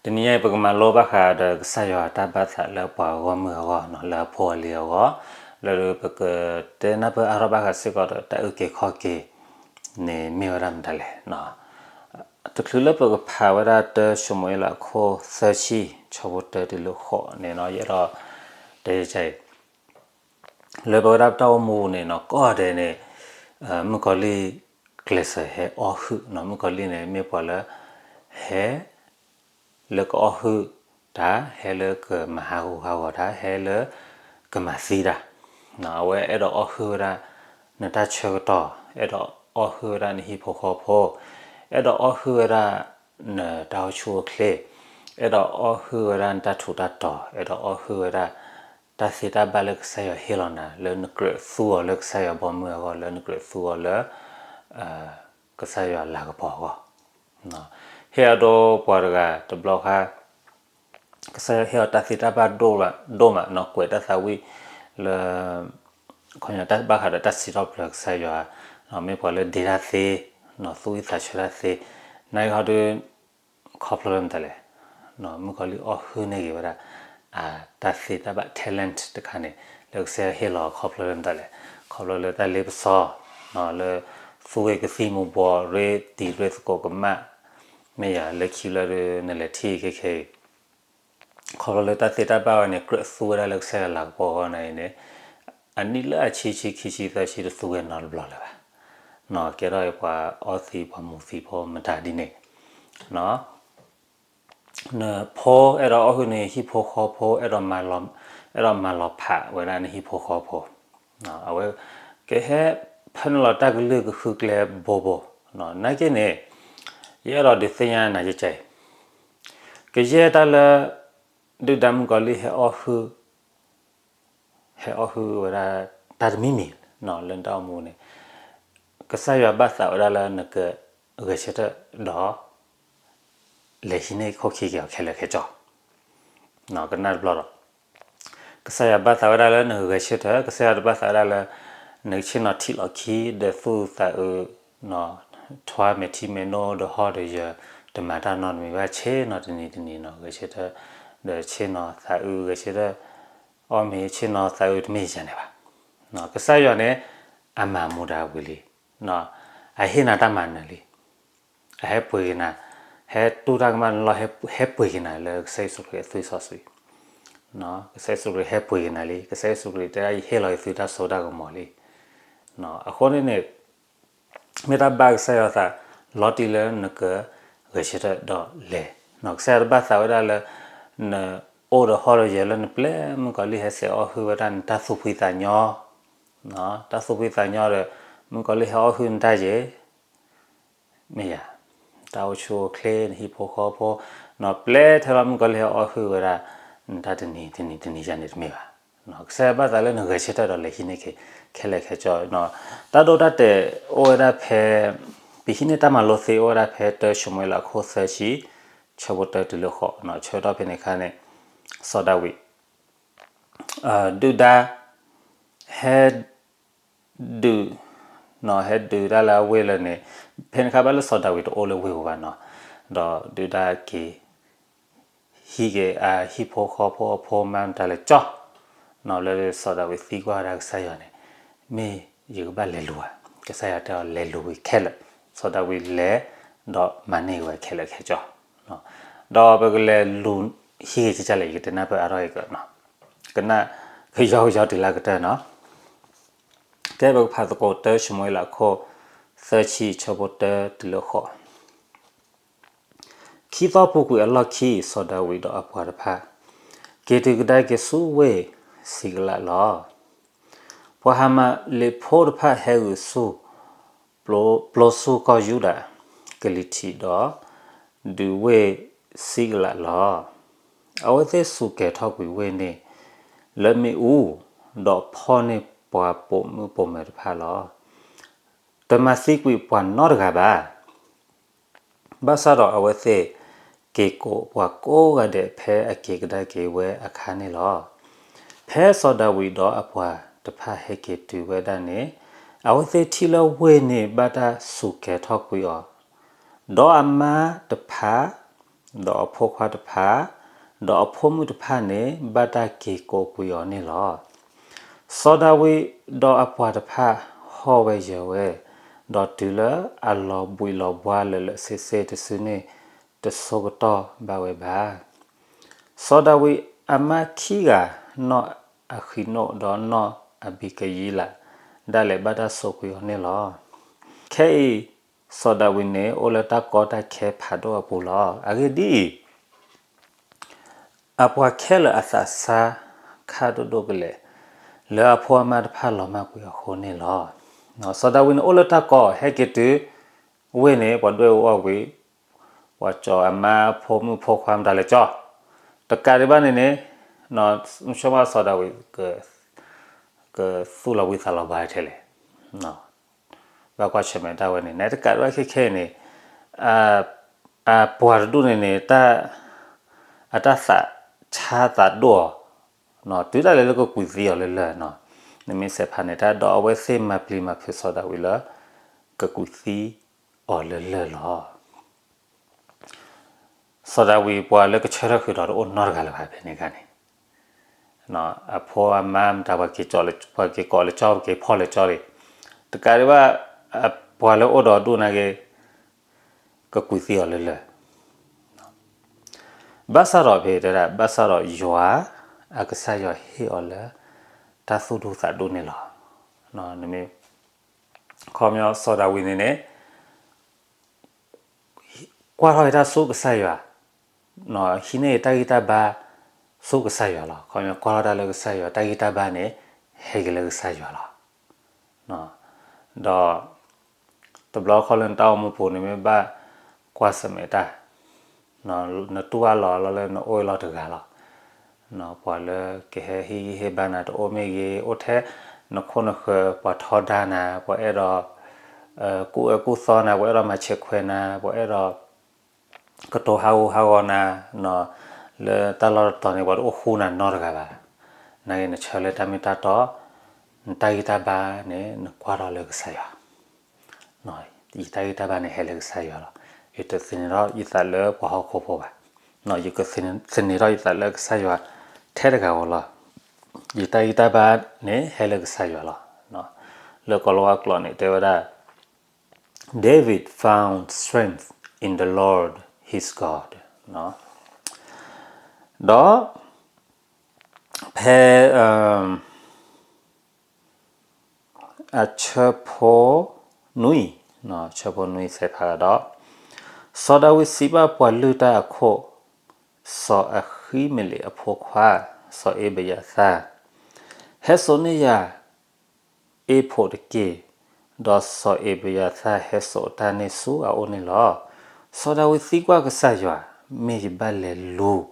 တနံၤညါအံၤ ပကမၤလိဘၣ်ဃးဒီးကစၢ်ယွၤတၢ်ဘၣ်သးလၢပှၤဂီၢ်မုၢ်အဂီၢ်န့ၣ် လၢအဖိအလံၤအဂီၢ်, လၢပကတဲနၢ်ပၢၢ်အါထီၣ်ဘၣ်ဃးစ့ၢ်ကီးဒီး တၢ်အုၣ်က့ၤခီၣ်က့ၤန့ၣ် မ့ၢ်ဝဲဒၣ်မတၤလဲၣ်. တချုးလၢပကဖးဝဲဒၣ် တၢၡမူၤအ့လး အခိၣ်သၢဆံ ဆၢဖိတၢတုၤလၢဃိးန့ၣ် ယအဲၣ်ဒိးတဲအံၤ လၢပဝဲဒၣ်ပတၢ်အိၣ်မူန့ၣ် ကိးဂၤဒဲးန့ၣ် မုၣ်ကီၤလံၢ်ကျဲးစၢးဟဲအီၣ်ဟုၣ်, မုၣ်ကီၤလံၢ်န့ၣ် မ့ၢ်ပှၤလၢ ဟဲ လၢကအီၣ်ဟုၣ်တၢ်, ဟဲလၢကမၤဟးဂူာ်ဟးဂီၤတၢ်, ဟဲလၢကမၤသံတၢ်, အဝဲအဲၣ်ဒိးအီၣ်ဟုၣ်ဝဲဒၣ် နတၢ်ဆၢကတီၢ်, အဲၣ်ဒိးအီၣ်ဟုၣ်ဝဲဒၣ်နဟံၣ်ဖိဃီဖိ, အဲၣ်ဒိးအီၣ်ဟုၣ်ဝဲဒၣ် နတၢ်အိၣ်ဆူၣ်အိၣ်ချ့, အဲၣ်ဒိးအီၣ်ဟုၣ်ဝဲဒၣ်နတၢ်ထူးတၢ်တီၤ, အဲၣ်ဒိးအီၣ်ဟုၣ်ဝဲဒၣ် တၢ်သ့တၢ်ဘၣ်လၢကစၢ်ယွၤဟ့ၣ်လီၤနၤ လၢနကြၢးသူအီၤလၢကစၢ်ယွၤဘီမုၢ်အဂီၢ်, လၢနကြၢးသူအီၤလၢ ကစၢ်ယွၤလၤကပီၤအဂီၢ်, ဟ့ၣ်အဒိပှၤတဂၤတဘျီဃီ, ကစၢ်ယွၤဟ့ၣ်အီၤတၢ်သ့တၢ်ဘၣ်ဒိၣ်မး, ကွဲးတၢ်သးဝံၣ်လၢ ခီညီတၢ်ဘၣ်ဃးဒီးတၢ်စံးထီၣ်ပတြၢၤကစၢ်ယွၤ, မ့ၢ်ပှၤလၢဒ့တၢ်သ့, သူၣ်ဝံၣ်သးဆၢတၢ်သ့, နာ်က့ဟီဒုး ခီဖျိလၢမတၤလဲၣ်, မုၣ်ကီၤလံၢ်အီၣ်ဟုၣ်န့ၢ်က့ၤဝဲဒၣ် တၢ်သ့တၢ်ဘၣ် talent တခါန့ၣ် လၢကစၢ်ယွၤဟ့ၣ်လီၤခီဖျိလၢမတၤလဲၣ်, ခီဖျိလၢတၢ်လ့ပစီ, လၢသူၣ်ဂ့ၤကသံၣ်မူၤဘှီး ရ့တံၤရ့သကိးကမၣ်, မ့ၢ်ယၤလၢခံလၢဒုး နလဲၤထံၣ်အံၤခဲခဲအံၤ ခီဖျိလၢတၢ်သ့တၢ်ဘၣ်ဝဲန့ၣ် ကြၢးသူဝဲဒၣ်လၢကစၢ်ယွၤလၤကပီၤအဂီၢ်န့ၣ်အံၤန့ၣ်, အနံၣ်လၢအဆံဆံခံဆံသၢဆံတသူဝဲနီတဘျီလၢၤဘၣ်, ကဲထီၣ်အံၤပှၤအီသံးပှၤမူးသံဖိမတၤဒ်န့ၣ်, နဖိအဲၣ်ဒိးအီၣ်ဟုၣ်နဟံၣ်ဖိဃီဖိ, အဲၣ်ဒိးမၤလီၤ, အဲၣ်ဒိးမၤလီၤဖးဝဲဒၣ်နဟံၣ်ဖိဃီဖိ, အဝဲကဟဲဖၢနုာ်လီၤတၢ်ကလုၢ်ကဟုကျဲဘိဘိ, နာ်က့န့ၣ် ယအဲၣ်ဒိးဒုးသ့ၣ်ညါနၤယကဲအံၤ, ကယဲၢ်တၢ်လၢ ဒုၣ်ဒါမုၣ်ကီၤလံၢ်ဟဲအီၣ်ဟုၣ် ဟဲအီၣ်ဟုၣ်ဝဲဒၣ်တၢ်တမံၤမံၤလၢနတၢ်အိၣ်မူန့ၣ်, ကစၢ်ယွၤဘၣ်သးဝဲဒၣ်လၢနကဂဲၤဆၢထၢၣ်ဒီး လဲၤဟံးန့ၢ်ခိၣ်ခံက့ၤအီၤခဲလၢာ်ခဲဆ့, ကနၣ်တဘျီဒီး ကစၢ်ယွၤဘၣ်သးဝဲဒၣ်လၢနကဂဲၤဆၢထၢၣ်, ကစၢ်ယွၤတဘၣ်သးဝဲဒၣ်လၢ နကဆ့ၣ်နီၤထံၣ်လီၤခံဒီးသူၣ်သးအုး, ထွါမဲာ်ထံမဲာ်နိဒီးဟီၣ်ဒီးယၢၤ, တမၤတၢ်နီတမံၤဘၣ်, ဆ့ၣ်နီၤတနံၤတနံၤနီၤ ဂဲၤဆၢထၢၣ်, ဒီးဆ့ၣ်နီၤသးအုး ဂဲၤဆၢထၢၣ်, အီၣ်မ့ၤဆ့ၣ်နီၤသးအုးတမ့ၢ်ယၤန့ၣ်ဘၣ်. ကစၢ်ယွၤန့ၣ် အမၤမူဒါဝံၤလံ, အဟ့ၣ်နၤတၢ်မၤနၢၤလံ, အဟဲပှ့ၤက့ၤနၤ, ဟဲတူၢ်တၢ်ကမၣ်နလီၢ်, ဟဲပှ့ၤက့ၤနၤလၢကစၢ်ယ့ၣ်ၡူးခရံာ်အသွံၣ်စီဆှံ, ကစၢ်ယ့ၣ်ၡူးခရံာ်ဟဲပှ့ၤက့ၤနၤလံ, ကစၢ်ယ့ၣ်ၡူးခရံာ်တဲဒၣ် ယဟ့ၣ်လီၤယသုတၢ်စိတၢ်ကမီၤလံ. အဃိန့ၣ်န့ၣ် မ့ၢ်တၢ်ဘၣ်ကစၢ်ယွၤသး လီၤတံၢ်လၢနကဂဲၤဆၢထၢၣ်ဒီးလဲၤ, ကစၢ်ယွၤတဘၣ်သးဝဲဒၣ်လၢ နအိၣ်ဒီးဟီၣ်ဒီးယၢၤလၢနပျဲၢ် မုၣ်ကီၤလံၢ်ဟဲစဲးအီၣ်ဟုၣ်ဝဲဒၣ်နတၢ်သူၣ်ဖှံသးညီ, တၢ်သူၣ်ဖှံသးညီဒီး မုၣ်ကီၤလံၢ်ဟဲအီၣ်ဟုၣ်နတၢ်ယဲၤ မ့ၢ်ယၤ, တၢ်အိၣ်ဆူၣ်အိၣ်ချ့ နဟံၣ်ဖိဃီဖိ, နပျဲထဲလီၤ မုၣ်ကီၤလံၢ်ဟဲအီၣ်ဟုၣ်ဝဲဒၣ် နတၢ်တနံၤတနံၤတနံၤယၤန့ၣ်တမ့ၢ်ဘၣ်. ကစၢ်ယွၤဘၣ်သးလၢနဂဲၤဆၢထၢၣ်ဒီးလဲၤဟံးန့ၢ်က့ၤခဲလၢာ်ခဲဆ့, တၢ်ဒိတၢ်တဲာ်အိၣ်ဝဲဒၣ်ဖဲ ပဟံးန့ၢ်တၢ်မၤလိသ့အိၣ်ဝဲဒၣ်ဖဲ တၢၡမူၤအ့လး အခိၣ်သၢဆံ ဆၢဖိတၢတုၤလၢဃိး, ဆၢကတီၢ်ဖဲန့ၣ်အခါန့ၣ် စီၤဒၤဝံး ဒုၣ်ဒါ ဟဲ ဒုး, ဟဲဒုးတၢ်လၢအဝ့ၢ်လၢန့ၣ်, ဖဲန့ၣ်အခါဘၣ်လၢစီၤဒၤဝံးတအိၣ်လၢဝ့ၢ်ပူၤဘၣ်နီၤ, ဒီးဒုၣ်ဒါက့ၤ ဟံးက့ၤအဟံၣ်ဖိဃီဖိအဖိမါမတၤလဲၣ်ကၠီ, လၢစီၤဒၤဝံးသံကွၢ်ဝဲဒၣ်ကစၢ်ယွၤန့ၣ်, မ့ၢ်ယကဘၣ်လဲၤလူၤဧါ, ကစၢ်ယွၤတဲအီၤလဲၤလူၤဝံၤခဲလၢာ်, စီၤဒၤဝံးလဲၤ ဒီးမၤန့ၢ်က့ၤဝဲခဲလၢာ်ခဲဆ့ ဒီးပကလဲၤလူၤဟံးက့ၤကစၢ်လဲၣ် ယကတဲနၢ်ပၢၢ်အါထီၣ်အံၤကနီၤ, ကနၣ်ကယီကယီတုၤလၢကတၢၢ်နီၤ, ကဲပကဖးသကိး တၢၡမူၤအ့လး အခိၣ်သၢဆံ ဆၢဖိတၢတုၤလၢဃိး, ခံသီပူၤကွံာ်အလီၢ်ခံ စီၤဒၤဝံးဒီးအပှၤတဖၣ် က့ၤတုၤကဒါက့ၤဆူဝ့ၢ်စံးကလးလီၤ. ပှၤဟၤမၤလ့းဖိတဖၣ်ဟဲဂုာ်ဆူၣ် ပျိဆူၣ်ကီၢ်ယူဒၤ ကလံၤထံးဒီး ဒုးဝ့ၢ်စံးကလးလီၤ. အဝဲသ့ၣ်စူးကဲၤထီၣ်ကွံာ်ဝ့ၢ်န့ၣ် လၢမ့ၣ်အူ, ဒီးဖီၣ်န့ၢ်ပှၤပိာ်မုၣ်ပိာ်မၢၤတဖၣ်လီၤ. တမၤသံကွံာ်ပှၤနီတဂၤဘၣ်. ဘၣ်ဆၣ်ဒီးအဝဲသ့ၣ်က့ၤကိးပှၤကိးဂၤဒဲး ဖဲအက့ၤကဒါက့ၤဝဲအခါန့ၣ်လီၤ. ဖဲစီၤဒၤဝံးဒီးအပှၤတဖၣ်ဟဲက့ၤတုၤဝဲဒၣ်န့ၣ်, အဝဲသ့ၣ်ထံၣ်လၢဝ့ၢ်န့ၣ်ဘၣ်တၢ်စူးကဲၤထီၣ်ကွံာ်အီၤ, ဒီးအမါတဖၣ် ဒီးအဖိခွါတဖၣ်, ဒီးအဖိမုၣ်တဖၣ်န့ၣ် ဘၣ်တၢ်က့ၤကိးကွံာ်အီၤန့ၣ်လီၤ. စီၤဒၤဝံးဒီးအပှၤတဖၣ် ဟီၣ်ဝဲယၢၤဝဲ, ဒီးတုၤလၢအလီၤဘှံးလီၤဘှါလၢာ်လၢာ်ဆ့ဆ့တစုန့ၣ် တဆိကတီၢ်ဘၣ်ဝဲဘၣ်. စီၤဒၤဝံးအမါခံဂၤ နီၢ်အဃံနိၣ်ဒီးနီၢ်အဘံကယံလး ဒၣ်လဲာ်ဘၣ်တၢ်ဆိးကွံာ်အီၤန့ၣ်လီၤ. ခဲအံၤ စီၤဒၤဝံးန့ၣ် အိၣ်လၢတၢ်ကီတၢ်ခဲဖးဒိၣ်အပူၤလီၤ. အဂ့ၢ်ဒ်အံၤ, အပှၤခဲလၢာ်အသးဆါခါဒိၣ်ဒိၣ်ကလဲာ် လၢအဖိအမါတဖၣ်လီၤမၢ်ကွံာ်အဃိန့ၣ်လီၤ. စီၤဒၤဝံးန့ၣ်အိၣ်လၢတၢ်ကီ ဟဲက့ၤတုၤဝ့ၢ်န့ၣ် ပှၤဒွဲၣ်အူအီၣ်ဝံၤ ပှၤကၠီအမါဖိမုၣ်ဖိခွါမတၤလဲၣ်ကၠီ, တကးဒံးဘၣ်န့ၣ်န့ၣ် ဆိကမိၣ်ဘၣ်စီၤဒၤဝံး ကသူၣ်လီၤဘှံးသးလီၤဘှါထဲလဲၣ်. ဘၣ်ကွၢ်ဆၢၣ်မဲာ်တၢ်ဝဲန့ၣ် နတကးဒံးဘၣ်ခဲခဲအံၤန့ၣ် အပှၤတဒူၣ်န့ၣ်န့ၣ် အတၢ်သးဆါသးဒိၣ်အီၤ တုၤဒၣ်လဲာ်လၢကကွံာ်သံအီၤလၢလၢၢ်နီၤ, နမ့ၢ်ဆဲးဖးန့ၣ် တၢ်ဒီးအဝဲသ့ၣ်မၤပျံၤမၤဖုးစီၤဒၤဝံးလၢ ကကွံာ်သံအီၤလၢလၢၢ်လီၤ. စီၤဒၤဝံးပှၤလၢကဆၢထၢၣ်ဃုာ်ဒီးတအိၣ်နီတဂၤလၢၤဘၣ်ဖဲန့ၣ်အခါန့ၣ်, အဖိအမါမတၤပှၤက့ၤကီးလၢကၠီ ပှၤက့ၤဖီၣ်လၢကၠီလံ, တကးဒံးဘၣ် ပှၤလၢအိၣ်ဒီးဒူၣ်နာ်က့ ကကွံာ်သံအီၤလၢလၢၢ် ဘၣ်ဆၣ်ဒီးဖဲတဲဒၣ် ဘၣ်ဆၣ်ဒီးယွၤ အကစၢ်ယွၤဟ့ၣ်အီၤလၢ တၢ်သူၣ်ဒူသးဒူန့ၣ်လီၤ. နမ့ၢ် ခီပညီစီၤဒၤဝံးန့ၣ်န့ၣ် ကွၢ်ထီၣ်အံၤတၢ်ဆူကစၢ်ယွၤ, ဟံးန့ၢ်အံၤတၢ်ဂံၢ်တၢ်ဘါဆူကစၢ်ယွၤလီၤ. ခီပညီကွၢ်ထီၣ်တၢ်လၢကစၢ်ယွၤ တၢ်ဂံၢ်တၢ်ဘါန့ၣ် ဟဲက့ၤလၢကစၢ်ယွၤလီၤ. ဒီး တဘျီခီလၢနတၢ်အိၣ်မူပူၤန့ၣ် မ့ၢ်ဘၣ်ကွၢ်ဆၢၣ်မဲာ်တၢ်, နတူၢ်ဘၣ်လီၤလီၤလၢနအိၣ်လီၤတဂၤလီၤ. ပှၤလၢကဟဲဟ့ၣ်ဂံၢ်ဟ့ၣ်ဘါနၤတအိၣ်မ့ၢ်ဂ့ၤ, အိၣ်ထဲနခိၣ်နဃၢၤ ပှၤထီဒါနၤ, ပှၤအဲၣ်ဒိး ကူၣ်အၢကူၣ်သီနၤ, ပှၤအဲၣ်ဒိးမၤဆဲးခွဲးနၤ, ပှၤအဲၣ်ဒိး ကတိၤဟးဂူာ်ဟးဂီၤနၤ, လၢတၢ်လီၢ်တတီၤန့ၣ် ပှၤတအိၣ်ဃူနၤနီတဂၤဘၣ်. နာ်က့နဆၢလၢတၢ်မ့ၢ်တၢ်တီ, နတၢ်ဂံၢ်တၢ်ဘါန့ၣ် နကွၢ်ထီၣ်လၢကစၢ်ယွၤ ယတၢ်ဂံၢ်တၢ်ဘါန့ၣ်ဟဲလၢကစၢ်ယွၤလီၤ. ယတသန့ၤထီၣ်ယသးလၢပှၤဟီၣ်ခိၣ်ဖိဘၣ်. ယကသန့ၤထီၣ်ယသးလၢကစၢ်ယွၤထဲတဂၤဧိၤလီၤ. ယတၢ်ဂံၢ်တၢ်ဘါန့ၣ်ဟဲလၢကစၢ်ယွၤလီၤ. လၢကီၤလၤဝါကျိာ်န့ၣ်တဲဝဲဒၣ် David found strength in the Lord his God. ဒီး ဖဲ အဆၢဖိနွံ, ဆၢဖိနွံသဲးဖးဒီး, စီၤဒၤဝံးစံးဘၣ်ပှၤလုၢ်တၢ်အခိၣ်, စီၤအဃံမလ့းအဖိခွါ, စီၤအ့ဘယၤသၣ်, ဟဲစိာ်န့ၢ်ယၤ အ့ဖိးတက့ၢ်. ဒီးစီၤအ့ဘယၤသၣ်ဟဲစိာ်တၢ်န့ၢ်ဆူအအိၣ်န့ၣ်လီၤ. စီၤဒၤဝံးသံကွၢ်ကစၢ်ယွၤ, မ့ၢ်ယဘၣ်လဲၤလူၤ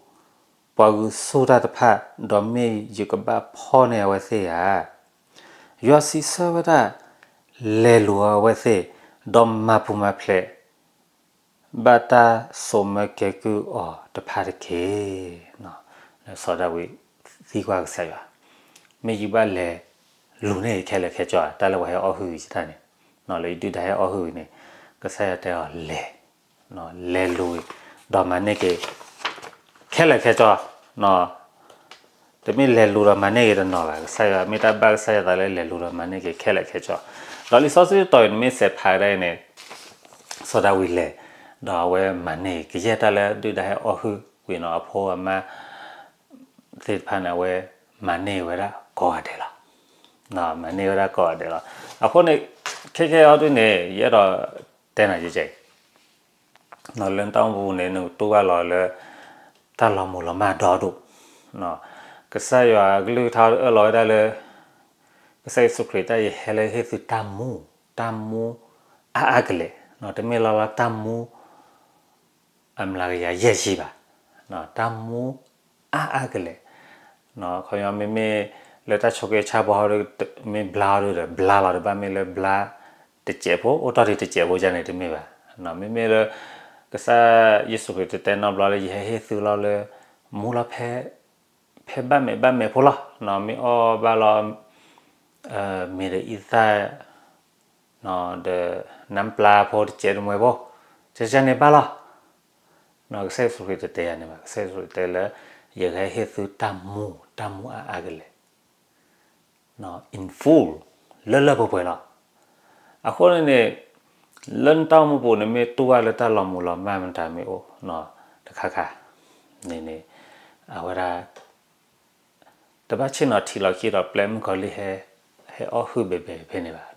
ပှၤဂုာ်ဆူၣ်တၢ်တဖၣ်, ဒီးမ့ၢ်ယကဘၣ်ဖီၣ်န့ၢ်အဝဲသ့ၣ်ဧါ. ယွၤစံးဆၢဝဲဒၣ်, လဲၤလူၤအဝဲသ့ၣ်, ဒီးမၤပူၤမၤဖျဲး ဘၣ်တၢ်စိာ်မၢကဲကုၢ်အီၤတဖၣ်တက့ၢ်. စီၤဒၤဝံးသံကွၢ်ကစၢ်ယွၤ, မ့ၢ်ယဘၣ်လဲၤလူၤန့ၢ်ခဲလၢာ်ခဲဆ့ တၢ်လၢပှၤဟဲအီၣ်ဟုၣ်ယတၢ်န့ၣ်, လၢယဒုၣ်ဒါဟဲအီၣ်ဟုၣ်အံၤန့ၣ်, ကစၢ်ယွၤတဲအီၤလဲၤ, လဲၤလူၤ, ဒီးမၤန့ၢ်က့ၤ ခဲလၢာ်ခဲဆ့ တမ့ၢ်လဲၤလူၤဒီးမၤန့ၢ်က့ၤတနီၤဘၣ်. ကစၢ်ယွၤမ့ၢ်တၢ်ဘၣ်ကစၢ်ယွၤသးလၢလဲၤလူၤဒီးမၤန့ၢ်က့ၤခဲလၢာ်ခဲဆ့. ဒီးလံာ်စီဆှံတတီၤအံၤ နမ့ၢ်ဆဲးဖးကဒါအံၤန့ၣ်, စီၤဒၤဝံးလဲၤ, ဒီးအဝဲမၤန့ၢ်က့ၤ ကယဲၢ်တၢ်လၢဒုၣ်ဒါဟဲအီၣ်ဟုၣ်ကွံာ်နီၤ အဖိအမါသ့ၣ်တဖၣ်န့ၣ် အဝဲမၤန့ၢ်ဝဲဒၣ်ကိးဂၤဒဲးလီၤ. မၤန့ၢ်ဝဲဒၣ်ကိးဂၤဒဲးလီၤ. အဃိန့ၣ် ခဲခဲအံၤဒ်န့ၣ် ယအဲၣ်ဒိးတဲနၤယဲၢ်ကဲး လၢနတၢ်အိၣ်မူပူၤန့ၣ် နကတူၢ်ဘၣ်လီၤလၢ တၢ်လီၤမုၢ်လီၤမၢ်ဒီဒိၣ်, ကစၢ်ယွၤအကလုၢ်ကထါအၢၣ်လီၤဝဲဒၣ်လၢ ကစၢ်ယ့ၣ်ၡူးခရံာ်တၢ်အံၤဟဲလၢဟ့ၣ်သုတၢ်မူ, တၢ်မူအါအါကလဲာ်, တမ့ၢ်လီၤလီၤတၢ်မူ အမျးကယၤယဲၢ်ဆံဘၣ်, တၢ်မူအါအါကလဲာ်. ခီပညီမ့မ့ၢ်လၢတၢ်ဆိးက့ဆါဘီဟီဒုး မ့ၢ်ဘျါဟီဒုးဒီး ဘျါလီၤဒီး ဘၣ်မ့ၢ်လၢဘျါတစဲးဖိ အိၣ်တ့ၢ်ဒံးတစဲးဖိဒ်န့ၣ်တမ့ၢ်ဘၣ်. မ့မ့ၢ်လၢ ကစၢ်ယ့ၣ်ၡူးခရံာ်တတဲနီတဘျီလၢ ယဟဲဟ့ၣ်သုလီၤလၢ မူလီၤဖဲ ဖဲဘၣ်မဲာ်ဘၣ်မဲာ်ဖိလီၤ. မ့ၢ်အီၣ်ဘၣ်လီၤ မ့ၤဒီးအံသၣ် ဒီးနါပျါဖိတစဲးတမှဲၤဖိ ကကန့ၣ်ဘၣ်လီၤ. ကစၢ်ယ့ၣ်ၡူးခရံာ်တတဲယၤန့ၣ်ဘၣ်. ကစၢ်ယ့ၣ်ၡူးခရံာ်တဲလၢ ယကဟဲဟ့ၣ်သုတၢ်မူ တၢ်မူအါအါကလဲာ် in full လၢလၢပှဲၤပှဲၤလီၤ. အဃိန့ၣ်န့ၣ် လၢနတၢ်အိၣ်မူပူၤန့ၣ် မ့ၢ်တူၢ်ဘၣ်လၢတၢ်လီၤမူၤလီၤမၢ်မတၤမ့ၢ်အိၣ် တခါခါန့ၣ်န့ၣ် အဝဲဒၣ် တဘၣ်ဆ့ၣ်နီၤထံးလီၤခံဒီး ပျဲမုၣ်ကီၤလံၢ်ဟဲ ဟဲအီၣ်ဟုၣ်ဘဲဘဲဖဲန့ၣ်ဘၣ်.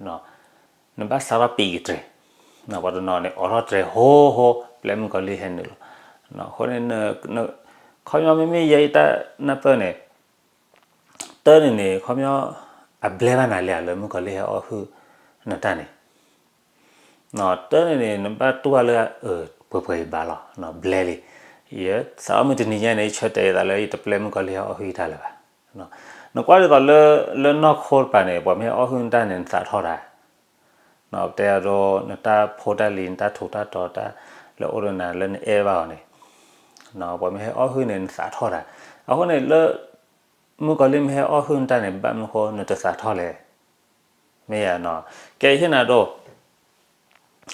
နဘၣ်စးထီၣ်ပံးကတြဲၤ, ပှၤတနီၤန့ၣ် အိးထီၣ်တြဲၤဟိဟိ ပျဲမုၣ်ကီၤလံၢ်ဟဲနုာ်လီၤ. အဃိန့ၣ် ခီပညီမ့မ့ၢ်ယဲအံၤတၢ်နၢ်ပၢၢ်န့ၣ် တၢ်န့ၣ်န့ၣ် ခီပညီ အဘျဲဘၣ်နၤလံဧါ လၢမုၣ်ကီၤလံၢ်ဟဲအီၣ်ဟုၣ်နတၢ်န့ၣ် တၢ်န့ၣ်န့ၣ် နဘၣ်တူၢ်ဘၣ်လၢ ပှဲၤပှဲၤအံၤဘၣ်လီၤ, ဘျဲလံ. ယစးထီၣ်မုၢ်တနံၤညါန့ၣ် ယဆၢတဲာ်ယသးလၢယတပျဲမုၣ်ကီၤလံၢ်ဟဲအီၣ်ဟုၣ်ယတၢ်လၢၤဘၣ်. နကွၢ်ဒ်သိးလၢ လၢနီၢ်ခိတပၤန့ၣ် ပှၤမ့ၢ်ဟဲအီၣ်ဟုၣ်နတၢ်န့ၣ် နသးထီၣ်တၢ် ပတဲအဒိ နတၢ်ဖိတၢ်လံၤ နတၢ်ထူးတၢ်တီၤ တၢ်လၢအိၣ်ဒီးနၤလၢနအဲၣ်ဘၣ်အီၤန့ၣ် ပှၤမ့ၢ်ဟဲအီၣ်ဟုၣ်န့ၣ် နသးထီၣ်တၢ်. အဃိန့ၣ်လၢ မုၣ်ကီၤလံၢ်မ့ၢ်ဟဲအီၣ်ဟုၣ်နတၢ်န့ၣ် ဘၣ်မနုၤဃိနတသးထီၣ်လဲၣ်. မ့ၢ်ယၤနီၤ ကဲဟ့ၣ်နၤဒိ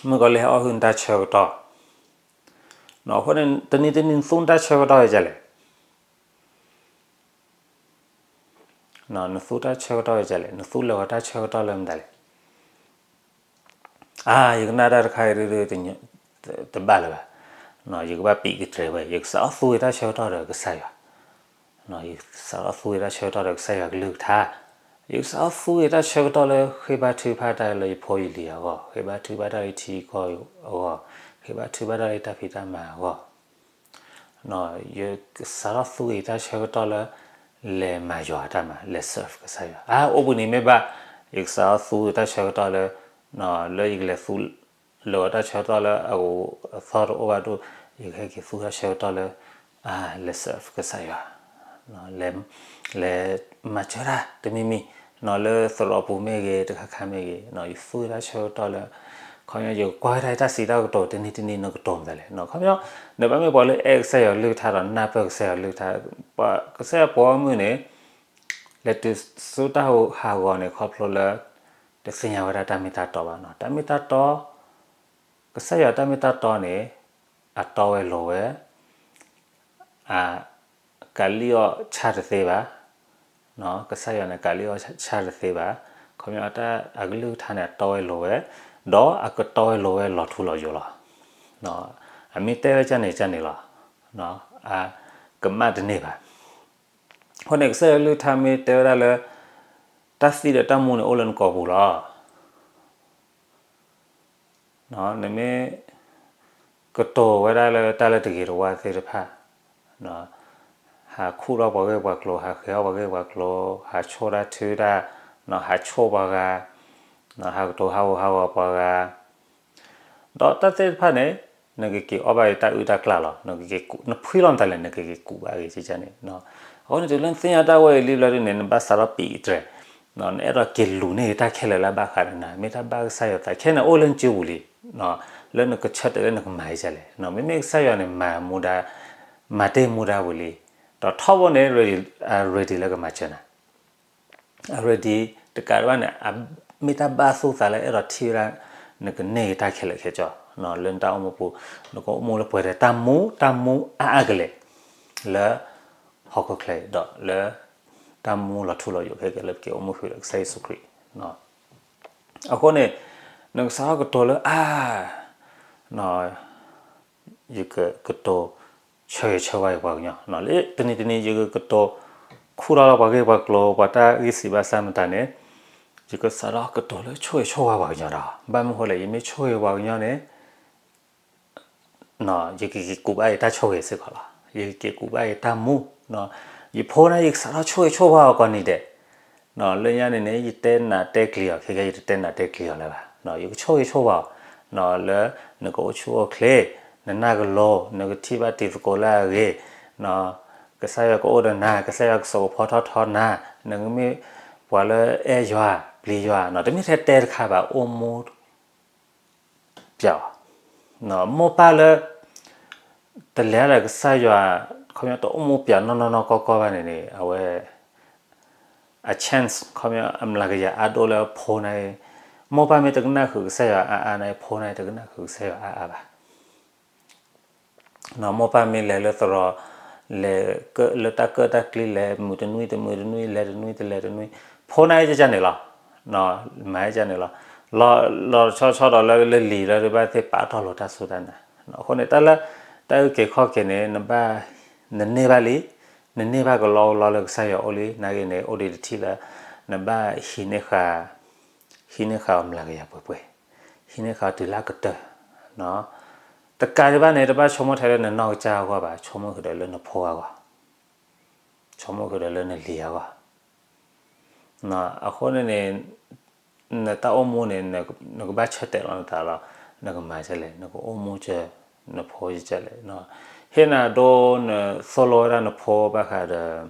မုၣ်ကီၤလံၢ်ဟဲအီၣ်ဟုၣ်နတၢ်ဆၢကတီၢ် အဃိန့ၣ် တနံၤတနံၤနသူနတၢ်ဆၢကတီၢ်ဝဲဒ်လဲၣ်. နသူတၢ်ဆၢကတီၢ်ဝဲဒ်လဲၣ်, နသူလၢာ်ဝဲတၢ်ဆၢကတီၢ်လၢမတၤလဲၣ်. အါ ယကနၣ်တၢ်တခါအံၤဒု တဘၣ်လၢၤဘၣ်, ယကဘၣ်ပံးကတြဲၤဝဲ, ယကစးထီၣ်သူဝဲတၢ်ဆၢကတီၢ်ဒီးကစၢ်ယွၤ, ယကစးထီၣ်သူဝဲတၢ်ဆၢကတီၢ်ဒီးကစၢ်ယွၤကလုၢ်ကထါ, ယကစးထီၣ်သူဝဲတၢ်ဆၢကတီၢ်လၢဃ့ဘါထုကဖၣ်တၢ်လၢယဖိယလံၤအဂီၢ်, ဃ့ဘါထုကဖၣ်တၢ်လၢထံကီၢ်အဂီၢ်, ဃ့ဘါထုကဖၣ်တၢ်လၢတၢ်ဖံးတၢ်မၤအဂီၢ် ယကစးထီၣ်သူဝဲတၢ်ဆၢကတီၢ်လၢ လဲၤမၤယွၤတၢ်မၤ လဲၤ serve ကစၢ်ယွၤ, အါ အိၣ်ဘှံးနံၤမ့ၢ်ဘၣ်, ယကစးထီၣ်သူဝဲတၢ်ဆၢကတီၢ်လၢ လၢယကလဲၤသူ လၢာ်ဝဲတၢ်ဆၢကတီၢ်လၢအဂီၤအသီတအိၣ်ဘၣ်ဒိၣ်, ယကဟဲက့ၤသူတၢ်ဆၢကတီၢ်လၢ လဲၤ serve ကစၢ်ယွၤ, လဲၤ လဲၤမၤစၢၤတၢ်တမံၤမံၤ, လၢသရိာ်ပူၤမ့ၢ်ဂ့ၤ တခါခါမ့ၢ်ဂ့ၤ, ယသူတၢ်ဆၢကတီၢ်လၢ ခီပညီ ယကကွၢ်ဝဲဒၣ်ယတၢ်စံးတၢ်ကတိၤ တနံၤတနံၤနကတိၤမတၤလဲၣ်, ခီပညီ နဘၣ်မ့ၢ်ပှၤလၢအဲၣ်ကစၢ်ယွၤကလုၢ်ကထါဒီးနၢ်ပၢၢ်ကစၢ်ယွၤကလုၢ်ကထါ, ကစၢ်ယွၤပိာ်မုၣ်န့ၣ် လဲၤတုၤဆူတၢ်ဟးဂီၤန့ၣ် ခီဖျိလၢ တသ့ၣ်ညါဝဲဒၣ်တၢ်မ့ၢ်တၢ်တီဘၣ်နီၤ, တၢ်မ့ၢ်တၢ်တီ ကစၢ်ယွၤတၢ်မ့ၢ်တၢ်တီန့ၣ် အတီဝဲလိၤဝဲ, အ ကလံၣ်အီၣ်ဆၣ်တသ့ဘၣ်, ကစၢ်ယွၤန့ၣ် ကလံၣ်အီၣ်ဆၣ်တသ့ဘၣ်, ခီပညီတၢ်အကလုၢ်ကထါန့ၣ် အတီဝဲလိၤဝဲ, ဒီးအကတီဝဲလိၤဝဲလီၤထူလီၤယိာ်လီၤ, အမ့ၢ်တဲဝဲကၢ်န့ၣ်ကၢ်န့ၣ်လီၤ, အကမၣ်တန့ၢ်ဘၣ်. အဃိန့ၣ် ကစၢ်ယွၤကလုၢ်ကထါမ့ၢ်တဲဝဲဒၣ်လၢ တၢ်သံဒီးတၢ်မူန့ၣ်အိၣ်လၢနကိာ်ပူၤလီၤ. နမ့ၢ် ကတိၤဝဲဒၣ်လၢတၢ်လၢတဂ့ၤတဝါသ့ၣ်တဖၣ်, ဟးခူၣ်ထီၣ်ပှၤဂ့ၢ်ပှၤကျိၤ, ဟးဃဲၤထီၣ်ပှၤဂ့ၢ်ပှၤကျိၤ, ဟးဆိၣ်တၢ်ထုတၢ်, ဟးကတိၤ ဟးဂူာ်ဟးဂီၤပှၤဂၤ ဒီးတၢ်သ့ၣ်တဖၣ်န့ၣ် နကက့ၤအီၣ်ဘၣ်အံၤတၢ်အုၣ်တၢ်ကျၢ်လီၤ. နကက့ၤကူး, နဖှံလီၤနတၢ်လဲၣ် နကက့ၤကူးဘၣ်အဂ့ၢ်န့ၣ်, အဃိန့ၣ် တုၤလၢနသ့ၣ်ညါတၢ်ဝဲအံၤလံဘျီဒုန့ၣ် နဘၣ်စးထီၣ်ပံးတြဲၤ, နအဲၣ်ဒိးက့ၤလူၤန့ၢ်တၢ်ခဲလၢာ်လၢအဘၣ်ဃးဒီးနၤ, မ့ၢ်တၢ်ဘၣ်ကစၢ်ယွၤသး ခဲန့ၣ်အိၣ်လၢနစုပူၤလံ, လၢနကဆၢတဲာ်လၢနကမၤအံၤဒ်လဲၣ်. မ့မ့ၢ်ကစၢ်ယွၤန့ၣ် မၤမူဒါ, မၤတ့ၢ်မူဒါပူၤလံ, ဒီးထီဘိန့ၣ် ready လၢကမၤစၢၤနၤ အ ready တကးဒံးဘၣ်န့ၣ် မ့ၢ်တၢ်ဘၣ်သူၣ်သးလၢအဲၣ်ဒိးထံၣ်ဝဲဒၣ် နကန့ၢ်တၢ်ခဲလၢာ်ခဲဆ့ လၢနတၢ်အိၣ်မူပူၤ, နကအိၣ်မူလၢပှဲၤဒီးတၢ်မူ, တၢ်မူအါအါကလဲာ် လၢ ဟီၣ်ခိၣ်ချၢအံၤဒီးလၢ တၢ်မူလီၤထူလီၤယိာ်ခဲကဲလၢပက့ၤအိၣ်မူဃုာ်ဒီးကစၢ်ယ့ၣ်ၡူးခရံာ် အဃိန့ၣ် နကစးထီၣ်ကတိၤလၢအါ ယကကတိၤ ဆိၣ်ဂ့ၤဆိၣ်ဝါယပှၤကညီ, လၢတနံၤတနံၤ ယကကတိၤ ခူၣ်ထီၣ်လၢပှၤဂ့ၢ်ပှၤကျိၤ ပှၤတၢ်ဂံၢ်စၢ်ဘါစၢ်မတၤန့ၣ်, ယကစးထီၣ်ကတိၤလၢဆိၣ်ဂ့ၤဆိၣ်ဝါပှၤကညီဒီး ဘၣ်မနုၤဃိလဲၣ် ယမ့ၢ်ဆိၣ်ဂ့ၤပှၤကညီန့ၣ် ယကက့ၤကူးဘၣ်ယတၢ်ဆိၣ်ဂ့ၤစ့ၢ်ကီးလီၤ. ယကက့ၤကူးဘၣ်ယတၢ်မူ, ယဖိန့ၣ် ယကစးထီၣ်ဆိၣ်ဂ့ၤဆိၣ်ဝါအီၤကိးနံၤဒဲး, လၢညါန့ၣ်န့ၣ် ယတဲနၤတဲကျံၤအီၤ ခဲကဲယတတဲနၤတဲကျံၤအီၤလၢၤဘၣ်, ယကဆိၣ်ဂ့ၤဆိၣ်ဝါအီၤ လၢ နကအိၣ်ဆူၣ်အိၣ်ချ့, နနၢ်ကလိၤ, နကထံၣ်ဘၣ်တံၤသကိးလၢအဂ့ၤ, ကစၢ်ယွၤကအိၣ်ဒီးနၤ, ကစၢ်ယွၤကစိာ်ကဖီထီၣ်ထီနၤ, နကမ့ၢ်ပှၤလၢအဲၣ်ယွၤ, ပျံၤယွၤ, တမ့ၢ်ထဲတဲတခါဘၣ် အိၣ်မူ ပျးအီၤ, မိၢ်ပၢ်လၢ တလဲၤဒီးကစၢ်ယွၤ, ခီပညီတအိၣ်မူပျးနီၢ်နီၢ်နီၢ်ကီၢ်ကီၢ်ဘၣ်န့ၣ်န့ၣ် အဝဲ အ chance ခီပညီအမျးကယၤအါဒိၣ်လၢဖိန့ၣ်, မိၢ်ပၢ်မ့ၢ်တကနၣ်ဃုာ်ကစၢ်ယွၤအါအါန့ၣ် ဖိန့ၣ်တကနၣ်ဃုာ်ကစၢ်ယွၤအါအါဘၣ်. မိၢ်ပၢ်မ့ၢ်လဲၤလၢသရိာ်, လဲၤလၢတၢ်ကၢၣ်တၢ်ကျံ လဲၤမုာ်တနွံတမုာ်တနွံ လဲၤတနွံတလဲၤတနွံ, ဖိန့ၣ်ကန့ၣ်လီၤ, မၤကန့ၣ်လီၤ, လီၤဆီဆီဒီးလၢလၢလံာ်လၢဘၣ်သ့ၣ်ပာ်ထီၣ်လိာ်တၢ်စူၢ်တၢ်နာ်, အဃိန့ၣ် တၢ်လၢ တၢ်အုၣ်က့ၤခီၣ်က့ၤန့ၣ် နဘၣ်, နန့ၢ်ဘၣ်လံ, နန့ၢ်ဘၣ်ကလီကလီလၢကစၢ်ယွၤအိၣ်လံ နာ်က့န့ၣ် အိၣ်ဒံးတထံၣ်လၢ နဘၣ်ဟံးန့ၢ်ဃာ်, ဟံးန့ၢ်ဃာ်အီၤမျးကယၤပှဲၤပှဲၤ, ဟံးန့ၢ်ဃာ်အီၤတုၤလၢအကတၢၢ် တကးဒံးဘၣ်န့ၣ် တဘၣ်ဆိကမိၣ်ထဲလၢနနီၢ်ကစၢ်အဂီၢ်ဘၣ်, ဆိကမိၣ်ဃုာ်ဒီးလၢနဖိအဂီၢ်, ဆိကမိၣ်ဃုာ်ဒီးလၢနလံၤအဂီၢ်, အဃိန့ၣ်န့ၣ် နတၢ်အိၣ်မူန့ၣ် နကဘၣ်ဆၢတဲာ်လီၤနသးလီၤ, နကမၤဒ်လဲၣ်, နကအိၣ်မူကၢ, နဖိဒ်လဲၣ်, ဟ့ၣ်နၤဒိ နသိၣ်လိဝဲဒၣ်နဖိဘၣ်ဃးဒီး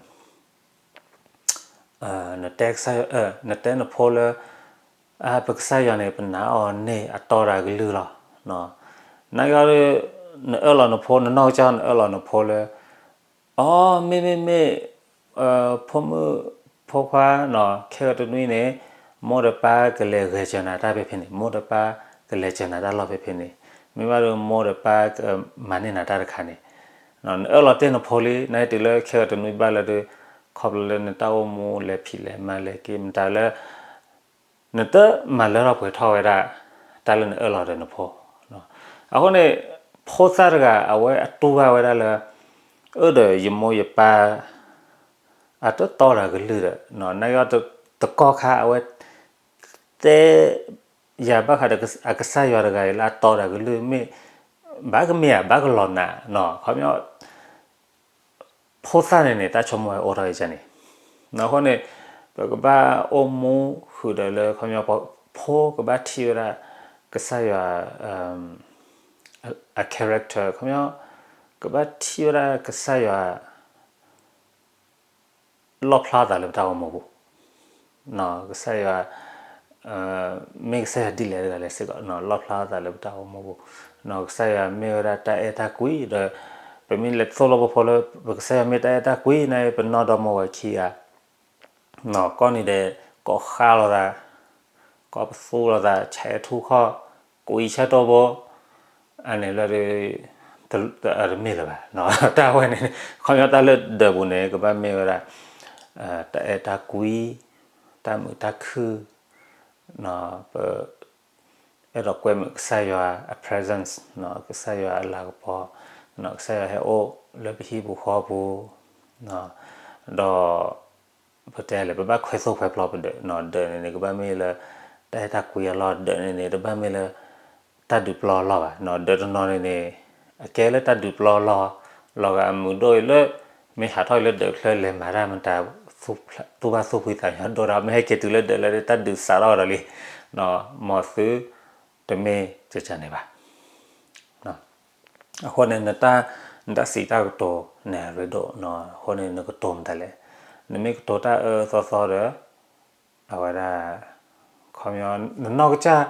နတဲနဖိလၢ ပကစၢ်ယွၤန့ၣ် ပနာ်အီၤန့ၢ်အတီဒီးအကလုၢ်လီၤ. နာ်က့ဒီး နအၢၣ်လီၤနဖိ နနီၢ်ကစၢ် နအၢၣ်လီၤနဖိလၢ အီ မ့မ့မ့ၢ် ဖိမုၣ်ဖိခွါ ခဲကတနွံန့ၣ် မိၢ်ဒီးပၢ်ကလဲၤဂဲၤစၢၤနၤတၢ်ဖဲဖဲန့ၣ်, မိၢ်ဒီးပၢ်ကလဲၤစၢၤနၤတၢ်လီၢ်ဖဲဖဲန့ၣ်, မ့ၢ်ဘၣ်ဒီးမိၢ်ဒီးပၢ်ကမၤန့ၢ်နၤတၢ်တခါန့ၣ်, နအၢၣ်လီၤတ့ၢ်နဖိလံ နာ်က့တုၤလၢခဲကတနွံဘၣ်လၢဒုး ခီဖျိလၢနတၢ်အိၣ်မူလဲၤဖံးလဲၤမၤလဲၤက့ၤမတၤလၢ နတမၤလၢထီၣ်ပှဲၤထီၣ်ဝဲဒၣ် တၢ်လၢနအၢၣ်လီၤဒီးနဖိ. အဃိန့ၣ် ဖိသၣ်တဂၤ အဝဲအတူၢ်ဘၣ်ဝဲဒၣ်လၢ အၢၣ်ဒီးယမိၢ်ယပၢ် အတတီဒီးကလုၢ်ဒီး နာ်က့ တကီၢ်ခါအဝဲ တဲ ယၤဘၣ်ဃးဒီးအကစၢ်ယွၤတဂၤအံၤလၢအတီဒီးကလုၢ်မ့ၢ် ဘၣ်ကမ့ၢ်ဧါ ဘၣ်ကလီၤနၤ ခီပညီ ဖိသၣ်န့ၣ်န့ၣ် တၢ်ဆိကမိၣ်ဝဲအိၣ်ထီၣ်အံၤန့ၣ်, အဃိန့ၣ် ပကဘၣ်အိၣ်မူဃုာ်ဒီးလၢ ခီပညီ ပဖိကဘၣ်ထံၣ်ဝဲဒၣ် ကစၢ်ယွၤ အ character ခီပညီ ကဘၣ်ထံၣ်ဝဲဒၣ်ကစၢ်ယွၤ လီၣ်ဖျါသးလၢပတၢ်အိၣ်မူပူၤ, ကစၢ်ယွၤ မ့ၢ်ကစၢ်ယွၤဒ်လဲၣ်တဂၤလဲၣ်စ့ၢ်ကီး လီၣ်ဖျါသးလၢပတၢ်အိၣ်မူပူၤ, ကစၢ်ယွၤမ့ၢ်ဝဲဒၣ်တၢ်အဲၣ်တၢ်ကွံဒီး ပမ့ၢ်လဲၤသိၣ်လိပဖိလၢ ပကစၢ်ယွၤမ့ၢ်တၢ်အဲၣ်တၢ်ကွံန့ၣ် ပနီၢ်ဒီမါဝၤခံဂၤ ကီၢ်နံၤဒဲး ကိးဃါလိာ်သး, ကိးပသူလိာ်သး ဆဲးထူခီၣ် ကွံဆၢတိၢ်ဘိ, အန့ၣ်လၢ တမ့ၢ်လၢၤဘၣ်, တၢ်ဝဲန့ၣ် ခီပညီတၢ်လၢဒၢးပူၤန့ၣ် ကဘၣ်မ့ၢ်ဝဲဒၣ် တၢ်အဲၣ်တၢ်ကွံ, တၢ်မုာ်တၢ်ခုၣ်, ပ အဲၣ်ဒိးကွဲမုာ်ကစၢ်ယွၤအ presence, ကစၢ်ယွၤအလၤကပီၤ, ကစၢ်ယွၤဟဲအိၣ်လၢပဟံၣ်ပူၤဃီပူၤ, ဒီး ပတဲလဲၣ် ပဘၣ်ခွဲသိၣ်ခွဲပျီပဒၢး, ဒၢးန့ၣ်န့ၣ် ကဘၣ်မ့ၢ်လၢ တၢ်အဲၣ်တၢ်ကွံအလီၢ်, ဒၢးန့ၣ်န့ၣ် တဘၣ်မ့ၢ်လၢ တၢ်ဒုးပျီအလီၢ်ဘၣ်, ဒၢးတနီၤန့ၣ်န့ၣ် အကဲလၢတၢ်ဒုးပျီအလီၢ်, လီၤဂာ်အမုာ်ဒိၣ်အံၤလၢ မ့ၢ်ဟးထီၣ်အံၤလၢဒၢးချၢလဲၤမၤတၢ်မတၤ သူၣ်ဘၣ်သူၣ်ဖှံသးညီဒိၣ်ဒီး မ့ၢ်ဟဲက့ၤတုၤလၢဒၢးလၢတၢ်ဒုးစးထီၣ်ဒီးလံ, မ်သု တမ့ၢ်ကကန့ၣ်ဘၣ်. အဃိန့ၣ် နတၢ် နတၢ်စံးတၢ်ကတိၤန့ၣ်ရ့ဒိၣ်, အဃိန့ၣ် နကတိၤမတၤလဲၣ်, နမ့ၢ်ကတိၤတၢ်အၢအၢသီသီဒီး အဝဲဒၣ် ခီပညီ နနီၢ်ကစၢ်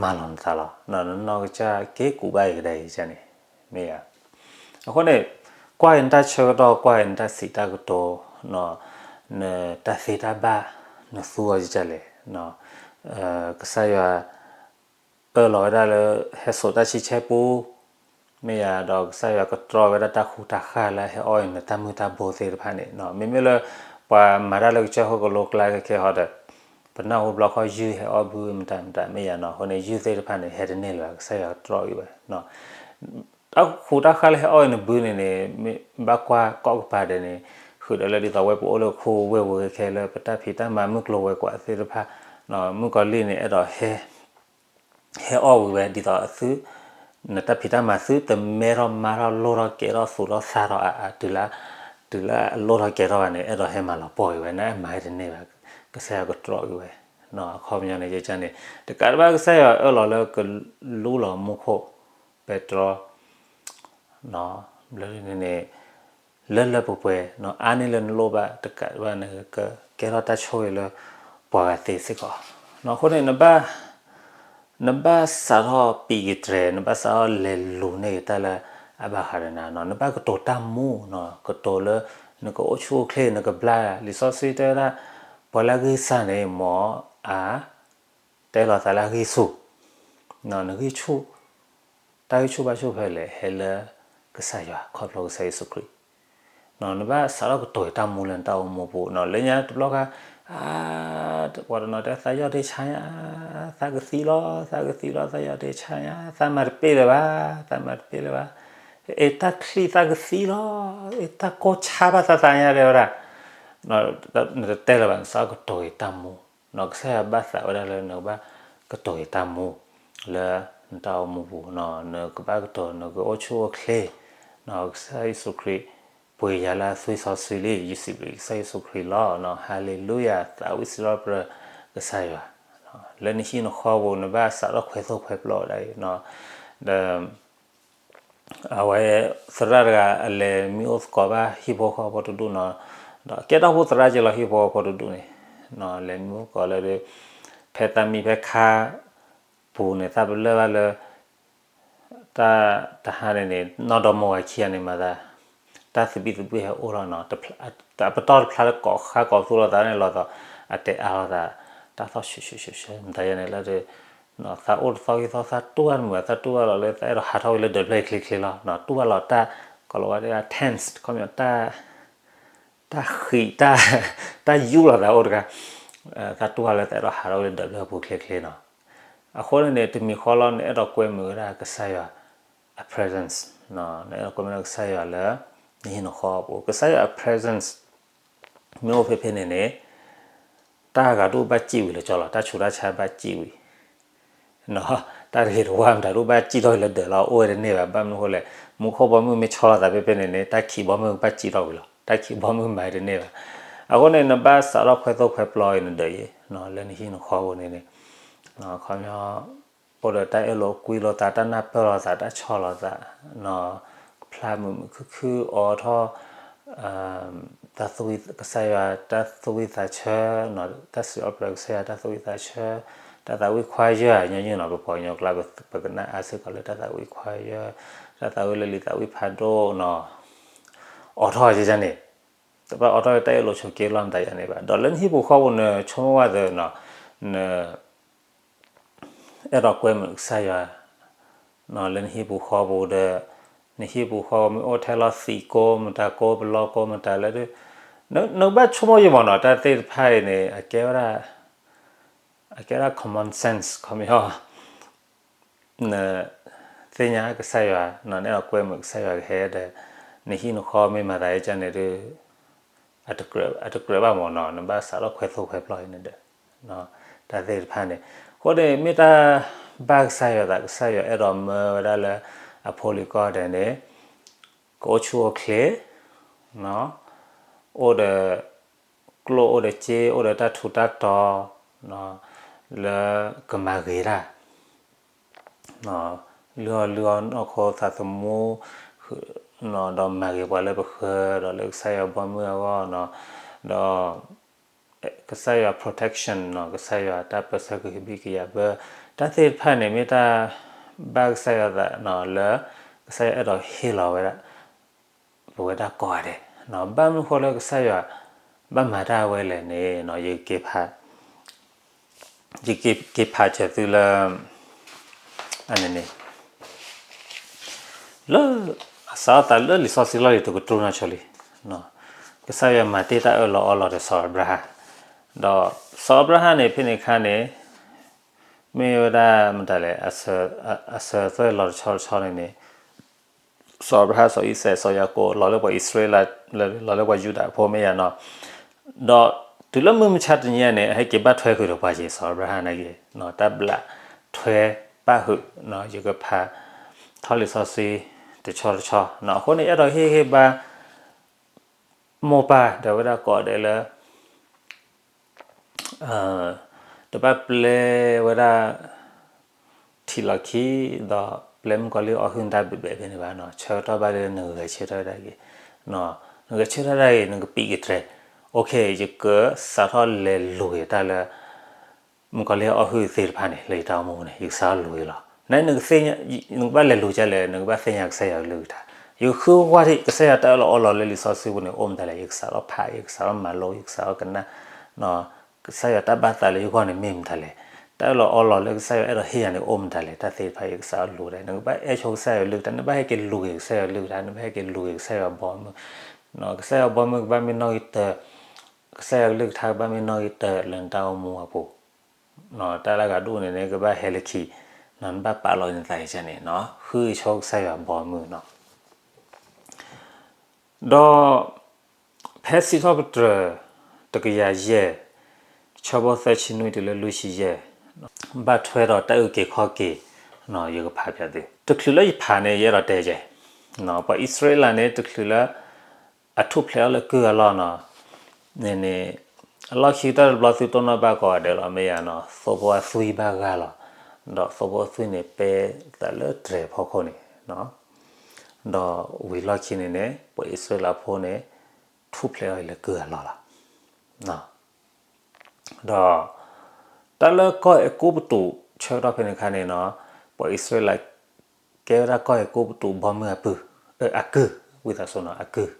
မၤလီၤနသးလီၤ, နနီၢ်ကစၢ်က့ၤကူးဘၣ်အံၤကဒါအံၤန့ၣ် မ့ၢ်ဧါ. အဃိန့ၣ် ကွၢ်က့ၤနတၢ်ဆၢကတီၢ် ကွၢ်က့ၤနတၢ်စံးတၢ်ကတိၤ, နတၢ်သ့တၢ်ဘၣ် နသူအီၤဒ်လဲၣ်, ကစၢ်ယွၤ အၢၣ်လီၤဝဲဒၣ်လၢ ဟဲစိာ်တၢ်ဆံဆဲပူ မ့ၢ်ဧါ, ဒီးကစၢ်ယွၤကတြီက့ၤဝဲဒၣ်တၢ်ဃူတၢ်ဃၢ်လၢဟဲအီၣ်အံၤနတၢ်မုၢ်တၢ်ဘိသ့ၣ်တဖၣ်န့ၣ်, မ့မ့ၢ်လၢ ပှၤမၤတၢ်လၢကစၢၢ်ခိၣ်ကလိကျါခဲခဲဟီဒီး ပနၢ်ဟူဘျီခီယုၢ်ဟဲအီၣ်ဘုမတၤမတၤမ့ၢ်ဧါနီၤ, အဃိန့ၣ် ယုၢ်သ့ၣ်တဖၣ်န့ၣ် ဟဲတန့ၢ်လၢၤဘၣ် ကစၢ်ယွၤကတြီက့ၤဝဲ တၢ်ဃူတၢ်ဃၢ်လၢဟဲအီၣ်အံၤနဘုန့ၣ်န့ၣ် မ့ၢ်ဘၣ်ကွၢ်ကိးကပၤဒဲးန့ၣ် ဃုာ်ဒီးလၢဒ်သိးဝဲပအိၣ်လၢခိဝဲၢ်ပူၤခဲခဲလၢ ပတၢ်ဖံးတၢ်မၤမုၢ်ကျိၤဝဲၤကွာ်သ့ၣ်တဖၣ်, မုၣ်ကီၤလံၢ်န့ၣ် အဲၣ်ဒိးဟဲ ဟဲအီၣ်ဝံၤဝဲဒ်သိးသု နတၢ်ဖံးတၢ်မၤသုတမဲထီၣ်မါထီၣ်လိၣ်ထီၣ်ကဲထီၣ်သူၣ်ထီၣ်သးထီၣ်အါအါ တုၤလၢ တုၤလၢအလိၣ်ထီၣ်ကဲထီၣ်ဘၣ်န့ၣ် အဲၣ်ဒိးဟဲမၤလီၤပှီၢ်က့ၤဝဲ နမၤဟဲတန့ၢ်ဘၣ် ကစၢ်ယွၤကတြီက့ၤဝဲ, အခီပညီန့ၣ် ယကန့ၣ် တကးဒံးဘၣ်ကစၢ်ယွၤအၢၣ်လီၤလၢကလူလီၤမူခိၣ် ပဲတြီ ဘျီန့ၣ်န့ၣ် လၢလၢပှဲၤပှဲၤ အါန့ၢ်လၢနလိၣ်ဘၣ် တကးဒံးဘၣ်နကကဲထီၣ်တၢ်ဆိၣ်ဂ့ၤလၢပှၤဂၤသ့စ့ၢ်ကီး, အဃိန့ၣ် နဘၣ် နဘၣ်စးထီၣ်ပံးကတြဲၤ နဘၣ်စးထီၣ်လဲၤလူၤန့ၢ်က့ၤတၢ်လၢအဘၣ်ဃးဒီးနၤနီၤ, နဘၣ်ကတိၤတၢ်မူနီၤ, ကတိၤလၢ နကအိၣ်ဆူၣ်အိၣ်ချ့ နကဘျါ လံာ်စီဆှံတဲဝဲဒၣ် ပှၤလၢအဂံၢ်စၢ်န့ၣ် မ်အ တဲလီၤသးလၢအဂံၢ်ဆူၣ်, နဂံၢ်ဆူၣ်, တၢ်ဂံၢ်ဆူၣ်ဘၣ်ဆူၣ်ဖဲလဲၣ် ဟဲလၢက ကစၢ်ယွၤ ခီဖျိကစၢ်ယ့ၣ်ၡူးခရံာ် နဘၣ်စးထီၣ်ကတိၤတၢ်မူလၢနတၢ်အိၣ်မူပူၤ လၢညါတဘျီခါ ပှၤတနီၤတဲ သးယီၢ်တဆါညါ, သးကသံလီၤ, သးကသံလီၤ, သးယီၢ်တဆါညါ, သးမၤတပ့ၢ်လၢၤဘၣ်, သးမၤတပ့ၢ်လၢၤဘၣ်, အ့ တၢ်ချံၣ်သးကသံလီၤ, အ့ တၢ်ကိၢ်ဆါဘၣ်သးသးညါတဲဝဲဒၣ်, နတတဲလၢၤဘၣ် နစးထီၣ်ကတိၤတၢ်မူ, ကစၢ်ယွၤဘၣ်သးဝဲဒၣ်လၢနကဘၣ်ကတိၤတၢ်မူ လၢနတၢ်အိၣ်မူပူၤ, နကဘၣ်ကတိၤ နကအိၣ်ဆူၣ်အိၣ်ချ့, ကစၢ်ယ့ၣ်ၡူးခရံာ် ပှ့ၤယၤလၢအသွံၣ်စီဆှံလံ, ယစံးဘျုးကစၢ်ယ့ၣ်ၡူးခရံာ်လီၤ, ဟါလ့လူယၤ, သးဝံၣ်စံးထီၣ်ပတြၢၤကစၢ်ယွၤ, လၢနဟံၣ်နဃီပူၤ နဘၣ်စးထီၣ်ခွဲးသိၣ်ခွဲးပျီဝဲဒၣ်အံၤ, ဒီး အဝဲ သရၣ်တဂၤအလဲၤမံအိၣ်သကိးဘၣ်ဟံၣ်ဖိဃီဖိတဒူၣ်နီၤ, ဒီးကဲထီၣ်ဖိသရၣ်က့လီၤ ဟံၣ်ဖိဃီဖိတဒူၣ်န့ၣ်, လဲၤမံအိၣ်သကိးလၢ ဖဲသးမံဖဲခါပူၤန့ၣ် သးပလၢၢ်ဘၣ်လၢ တၢ်တဟါန့ၣ်န့ၣ် နီၢ်ဒီမါဝၤခံဂၤန့ၣ်မၤသး တၢ်သဘံၣ်သဘုၣ်ဟဲအိၣ်ထီၣ်နီၤ, အပတီၢ်တဖျါလၢကိးဃါကိးသူၣ်လိာ်သးန့ၣ်လီၤသီး, အတဲအါလိာ်သး, တၢ်သီၣ်ဆူးဆူးဆူးဆူး မတၤယါန့ၣ်လၢ သးအိၣ်တသီခံသီ သးတူၢ်ဘၣ်တမုာ်ဘၣ်, သးတူၢ်ဘၣ်လီၤလၢသးအဲၣ်ဒိးဟးထီၣ်ဝဲလၢဒၢးဖျၢၣ်ချ့ချ့လီၤ, တူၢ်ဘၣ်လီၤတၢ် ကိးလီၤဝဲဒၣ် tense ခီပညီ တၢ်ဃံး တၢ်ယူးလီၤသးအိၣ်တခါ, သးတူၢ်ဘၣ်လၢသးအဲၣ်ဒိးဟးထီၣ်ဝဲလၢဒၢးဖျၢၣ်ပူၤချ့ချ့နီၤ, အဃိန့ၣ်န့ၣ် တမံၤဃီလီၤ နအဲၣ်ဒိးကွဲမုာ်ဝဲဒၣ်ကစၢ်ယွၤအ presence, နအဲၣ်ဒိးကွဲမုာ်ဝဲဒၣ်ကစၢ်ယွၤလၢ နဟံၣ်နဃီပူၤ, ကစၢ်ယွၤအ presence မ့ၢ်အိၣ်ဖဲဖဲန့ၣ်န့ၣ် တၢ်ဂၤဒိၣ်ဘၣ်စံၣ်ဝံၤလၢကၠီလီၤ, တၢ်ဆူးတၢ်ဆါဘၣ်စံၣ်ဝံၤ, တၢ်တဂ့ၤတဝါမတၤဒိၣ်ဘၣ်စံၣ်ထီၣ်ဝံၤလၢဒၢးလီၤ အိၣ်ဝဲတန့ၢ်ဘၣ်, ဘၣ်မနုၤဃိလဲၣ်, မူခိၣ်ဘီမုၢ်မ့ၢ်ဆီလီၤသးဖဲဖဲန့ၣ်န့ၣ် တၢ်ခံးဘီမုၢ်ကဘၣ်စံၣ်ထီၣ်ဝံၤလီၤ, တၢ်ခံးဘီမုၢ်မၤဝဲတန့ၢ်ဘၣ်, အဃိန့ၣ် နဘၣ်စးထီၣ်ခွဲးသိၣ်ခွဲးပျီအံၤနဒၢးအံၤ, လၢနဟံၣ်နဃီပူၤန့ၣ်န့ၣ်, ခီပညီ အိၣ်ဒီးတၢ်အၢၣ်လီၤကွံလိာ်သး, တၢ်နၢ်ပၢၢ်လိာ်သး, တၢ်ဆီၣ်လီၤသး, ဖျါမုာ်မုာ်ခုၣ်ခုၣ်အိးထီၣ် တၢ်သဝံၣ်ကစၢ်ယွၤ တၢ်သဝံၣ်သးဆၢ, တၢ်စံးထီၣ်ပတြၢၤကစၢ်ယွၤ တၢ်သဝံၣ်သးဆၢ, တၢ်သးဝံၣ်ခွါယၢၢ်, ညီနုၢ်နီၤ ပပှၤကညီကျါ ပကနၣ်အါစ့ၢ်ကီးလၢတၢ်သးဝံၣ်ခွါယၢၢ်, တၢ်သးဝံၣ်လၢလံာ်သးဝံၣ်ဖးဒိၣ်နီၤ, အိးထီၣ်ယန့ၣ်, တဘၣ်အိးထီၣ်တၢ်အၢၣ်လီၤဆိးက့လိာ်မတၤယါန့ၣ်ဘၣ်, ဒီးလၢနဟံၣ်ပူၤဃီပူၤန့ၣ် ဆိကမိၣ်ဝဲသ့နီၤ, န အဲၣ်ဒိးကွဲမုာ်ကစၢ်ယွၤ လၢနဟံၣ်ပူၤဃီပူၤဒီး နဟံၣ်ပူၤဃီပူၤမ့ၢ်အိၣ်ထဲလီၤသံးကိ မတၤကိ ပလီကိ မတၤလဲၣ်ဒီး နကဘၣ်ဆိကမိၣ်ယမီၢ်နီၤ, တၢ်သ့ၣ်တဖၣ်အံၤန့ၣ် အကဲဝဲဒၣ် အကဲဝဲဒၣ် common sense ခီပညီ နသ့ၣ်ညါကစၢ်ယွၤ, နအဲၣ်ဒိးကွဲမုာ်ကစၢ်ယွၤကဟဲဒီး နဟံၣ်နဃီမ့ၢ်မၤသးဒ်န့ၣ်ဒီး အတကြၢးဘၣ်မၢ်နီၤ, နဘၣ်စးထီၣ်ခွဲးသိၣ်ခွဲးပျီအံၤန့ၣ်ဒီး တၢ်သ့ၣ်တဖၣ်န့ၣ်, အဃိန့ၣ် မ့ၢ်တၢ်ဘၣ်ကစၢ်ယွၤသး ကစၢ်ယွၤအဲၣ်ဒိးမၢဝဲဒၣ်လၢ အဖိလံၤကိးဂၤဒဲးန့ၣ် ကအိၣ်ဆူၣ်အိၣ်ချ့, အိၣ်ဒီးကျိၣ်အိၣ်ဒီးစ့ အိၣ်ဒီးတၢ်ထူးတၢ်တီၤ လၢကမၤဂ့ၤတၢ် လုၢ်အီၣ်လုၢ်အီနီၢ်ခိသးသမူ ဒီးမၤဂ့ၤပှၤလၢပဃၢၤ ဒီးလၢကစၢ်ယွၤဘီမုၢ်အဂီၢ်, ဒီး ကစၢ်ယွၤ protection နီၤ, ကစၢ်ယွၤတၢ်ပၢဆှၢကဟုဘံၣ်ကယာ်ဘၢ, တၢ်သ့ၣ်တဖၣ်န့ၣ် မ့ၢ်တၢ်ဘၣ်ကစၢ်ယွၤသးနီၤ, လၢ ကစၢ်ယွၤအဲၣ်ဒိးဟ့ၣ်လီၤဝဲဒၣ် ပဝဲဒၣ်ကိးဂၤဒဲး, ဘၣ်မနုၤဃိလၢကစၢ်ယွၤ ဘၣ်မၤတၢ်ဝဲလဲၣ်န့ၣ် ယက ယက့ၤဖးစၢၤသုလၢ အန့ၣ်န့ၣ် လၢ စးထီၣ်သးလၢလံာ်စီဆှံလီၢ်လံၤတကတြူၢ်နီၢ်ဆိလံ, ကစၢ်ယွၤမၤတ့ၢ်တၢ်အၢၣ်လီၤအီလီၤဒီးစီၤအၤဘြၤဟၣ်, ဒီးစီၤအၤဘြၤဟၣ်န့ၣ် ဖဲန့ၣ်အခါန့ၣ် မ့ၢ်ဝဲဒၣ်မတၤလဲၣ်, အစၢၤသွဲၣ်လီၤတဆီတဆီန့ၣ်န့ၣ် စီၤအၤဘြၤဟၣ် စီၤအံၤစဲး စီၤယၤကိာ် လီၤလၢပှၤအံၣ်စရ့လး လီၤလၢပှၤယူဒၤဖိမ့ၢ်ယါနီၤ, ဒီးတုၤလၢမုၢ်မဆါတနံၤန့ၣ် အဟဲက့ၤဘၣ်ထွဲဃုာ်ဒီးပှၤက့ၤ စီၤအၤဘြၤဟၣ်နာ်က့ၤ, တၢ်ဘျးထွဲပၣ်ဃုာ်, ယကဖးထီၣ်လံာ်စီဆှံတဆီတဆီ, အဃိန့ၣ် အဲၣ်ဒိးဟ့ၣ်ဂံၢ်ဘါ မိၢ်ပၢ်ဒီးဝဲဒၣ်ကိးဂၤဒဲးလၢ တဘၣ်ပျဲဝဲဒၣ် ထံၣ်လီၢ်ခံ ဒီးပျဲမုၣ်ကီၤလံၢ်အီၣ်ဟုၣ်တၢ်ဘဲးဘဲးဖဲန့ၣ်ဘၣ်နီၤ, ဆၢကတီၢ်ဘၣ်လၢနဂဲၤဆၢထၢၣ်တၢ်ဂ့ၤ, နဂဲၤဆၢထၢၣ်တၢ်ဂ့ၤ နကပံးကတြဲၤ, OK ယကစးထီၣ်လဲၤလူၤယတၢ်လၢ မုၣ်ကီၤလံၢ်အီၣ်ဟုၣ်သ့ၣ်တဖၣ်န့ၣ် လၢယတၢ်အိၣ်မူန့ၣ် ယကစးထီၣ်လူၤယလီၤ. န နကဘၣ်လဲၤလူၤကလဲၣ်, နကဘၣ်သ့ၣ်ညါကစၢ်ယွၤကလုၢ်ကထါ, ယဃုဝဲထံၣ် ကစၢ်ယွၤတၢ်အၢၣ်လီၤအီလီၤလၢလံာ်စီဆှံပူၤန့ၣ် အိၣ်မတၤလဲၣ်, ယကစးထီၣ်ဖး, ယကစးထီၣ်မၤလိ, ယကစးထီၣ်ကနၣ် ကစၢ်ယွၤတၢ်ဘၣ်သးလၢယဂီၢ်န့ၣ်မ့ၢ်မတၤလဲၣ်, တၢ်အၢၣ်လီၤအီလီၤလၢကစၢ်ယွၤအဲၣ်ဒိးဟ့ၣ်ယၤန့ၣ် အိၣ်မတၤလဲၣ်, တၢ်သ့ၣ်တဖၣ်အံၤကစၢ်ယွၤလူၤဒၣ်, နကဘၣ်အဲၣ်ဆိကစၢ်ယွၤကလုၢ်ကထါ, နဘၣ်ဟဲက့ၤလူၤက့ၤကစၢ်ယွၤကလုၢ်ကထါ, နဘၣ်ဟဲက့ၤလူၤက့ၤကစၢ်ယွၤဘီမုၢ်, ကစၢ်ယွၤဘီမုၢ်ကဘၣ်မ့ၢ်နီၣ်ဂံၢ်တၢ, ကစၢ်ယွၤကလုၢ်ကထါကဘၣ်မ့ၢ်နီၣ်ဂံၢ်တၢလၢနတၢ်အိၣ်မူအပူၤ, တၢ်လၢအဂၤဒူၣ်န့ၣ်န့ၣ် ကဘၣ်ဟဲလၢခံ, နဘၣ်ပာ်လီၤနသးကစၢ်န့ၣ်, ဃုက့ၤဆိကစၢ်ယွၤဘီမုၢ်နီၤ. ဒီးဖဲစံးထီၣ်ပတြၢၤ တကယၤယဲၢ်, ဆၢဖိသၢဆံနွံတုၤလၢလွံၢ်ဆံယဲၢ်, ဘၣ်ထွဲဒီးတၢ်အုၣ်က့ၤခီၣ်က့ၤ, ယကဖးပၠးသု, တချုးလၢယဖးန့ၣ် ယအဲၣ်ဒိးတဲကဲ, ပှၤအံၣ်စရ့လးန့ၣ် တချုးလၢ အထူၣ်ဖျဲးအီၤလၢကုၢ်အလီၢ်နီၤ, န့ၣ်န့ၣ် အလီၢ်ခံတၢ်တဘျီသုတိၢ်နီၣ်ဘၣ်ကိးဂၤဒဲးလီၤ, မ့ၢ်ယၤနီၤ, သိဖိအသွံၣ်ဘၣ်ဂၢ်လီၤ, ဒီးသိဖိအသွံၣ်န့ၣ် ပဲသးလၢတြဲၤဖီခိၣ်န့ၣ် ဒီးဝံၤလီၢ်ခံန့ၣ်န့ၣ် ပှၤအံၣ်စရ့လးဖိန့ၣ် ထူၣ်ဖျဲးအီၤလၢကုၢ်အလီၢ်လီၤ. ဒီး တၢ်လၢကီၢ်အဲၤကူပတူးဆၢကတီၢ်ဖဲန့ၣ်အခါန့ၣ်နီၤ, ပှၤအံၣ်စရ့လး ကဲဝဲဒၣ်ကီၢ်အဲၤကူပတူးဘီမုၢ်အပုၢ်, အကုၢ်, ဝံသးစူၤနီၤ, အကုၢ်,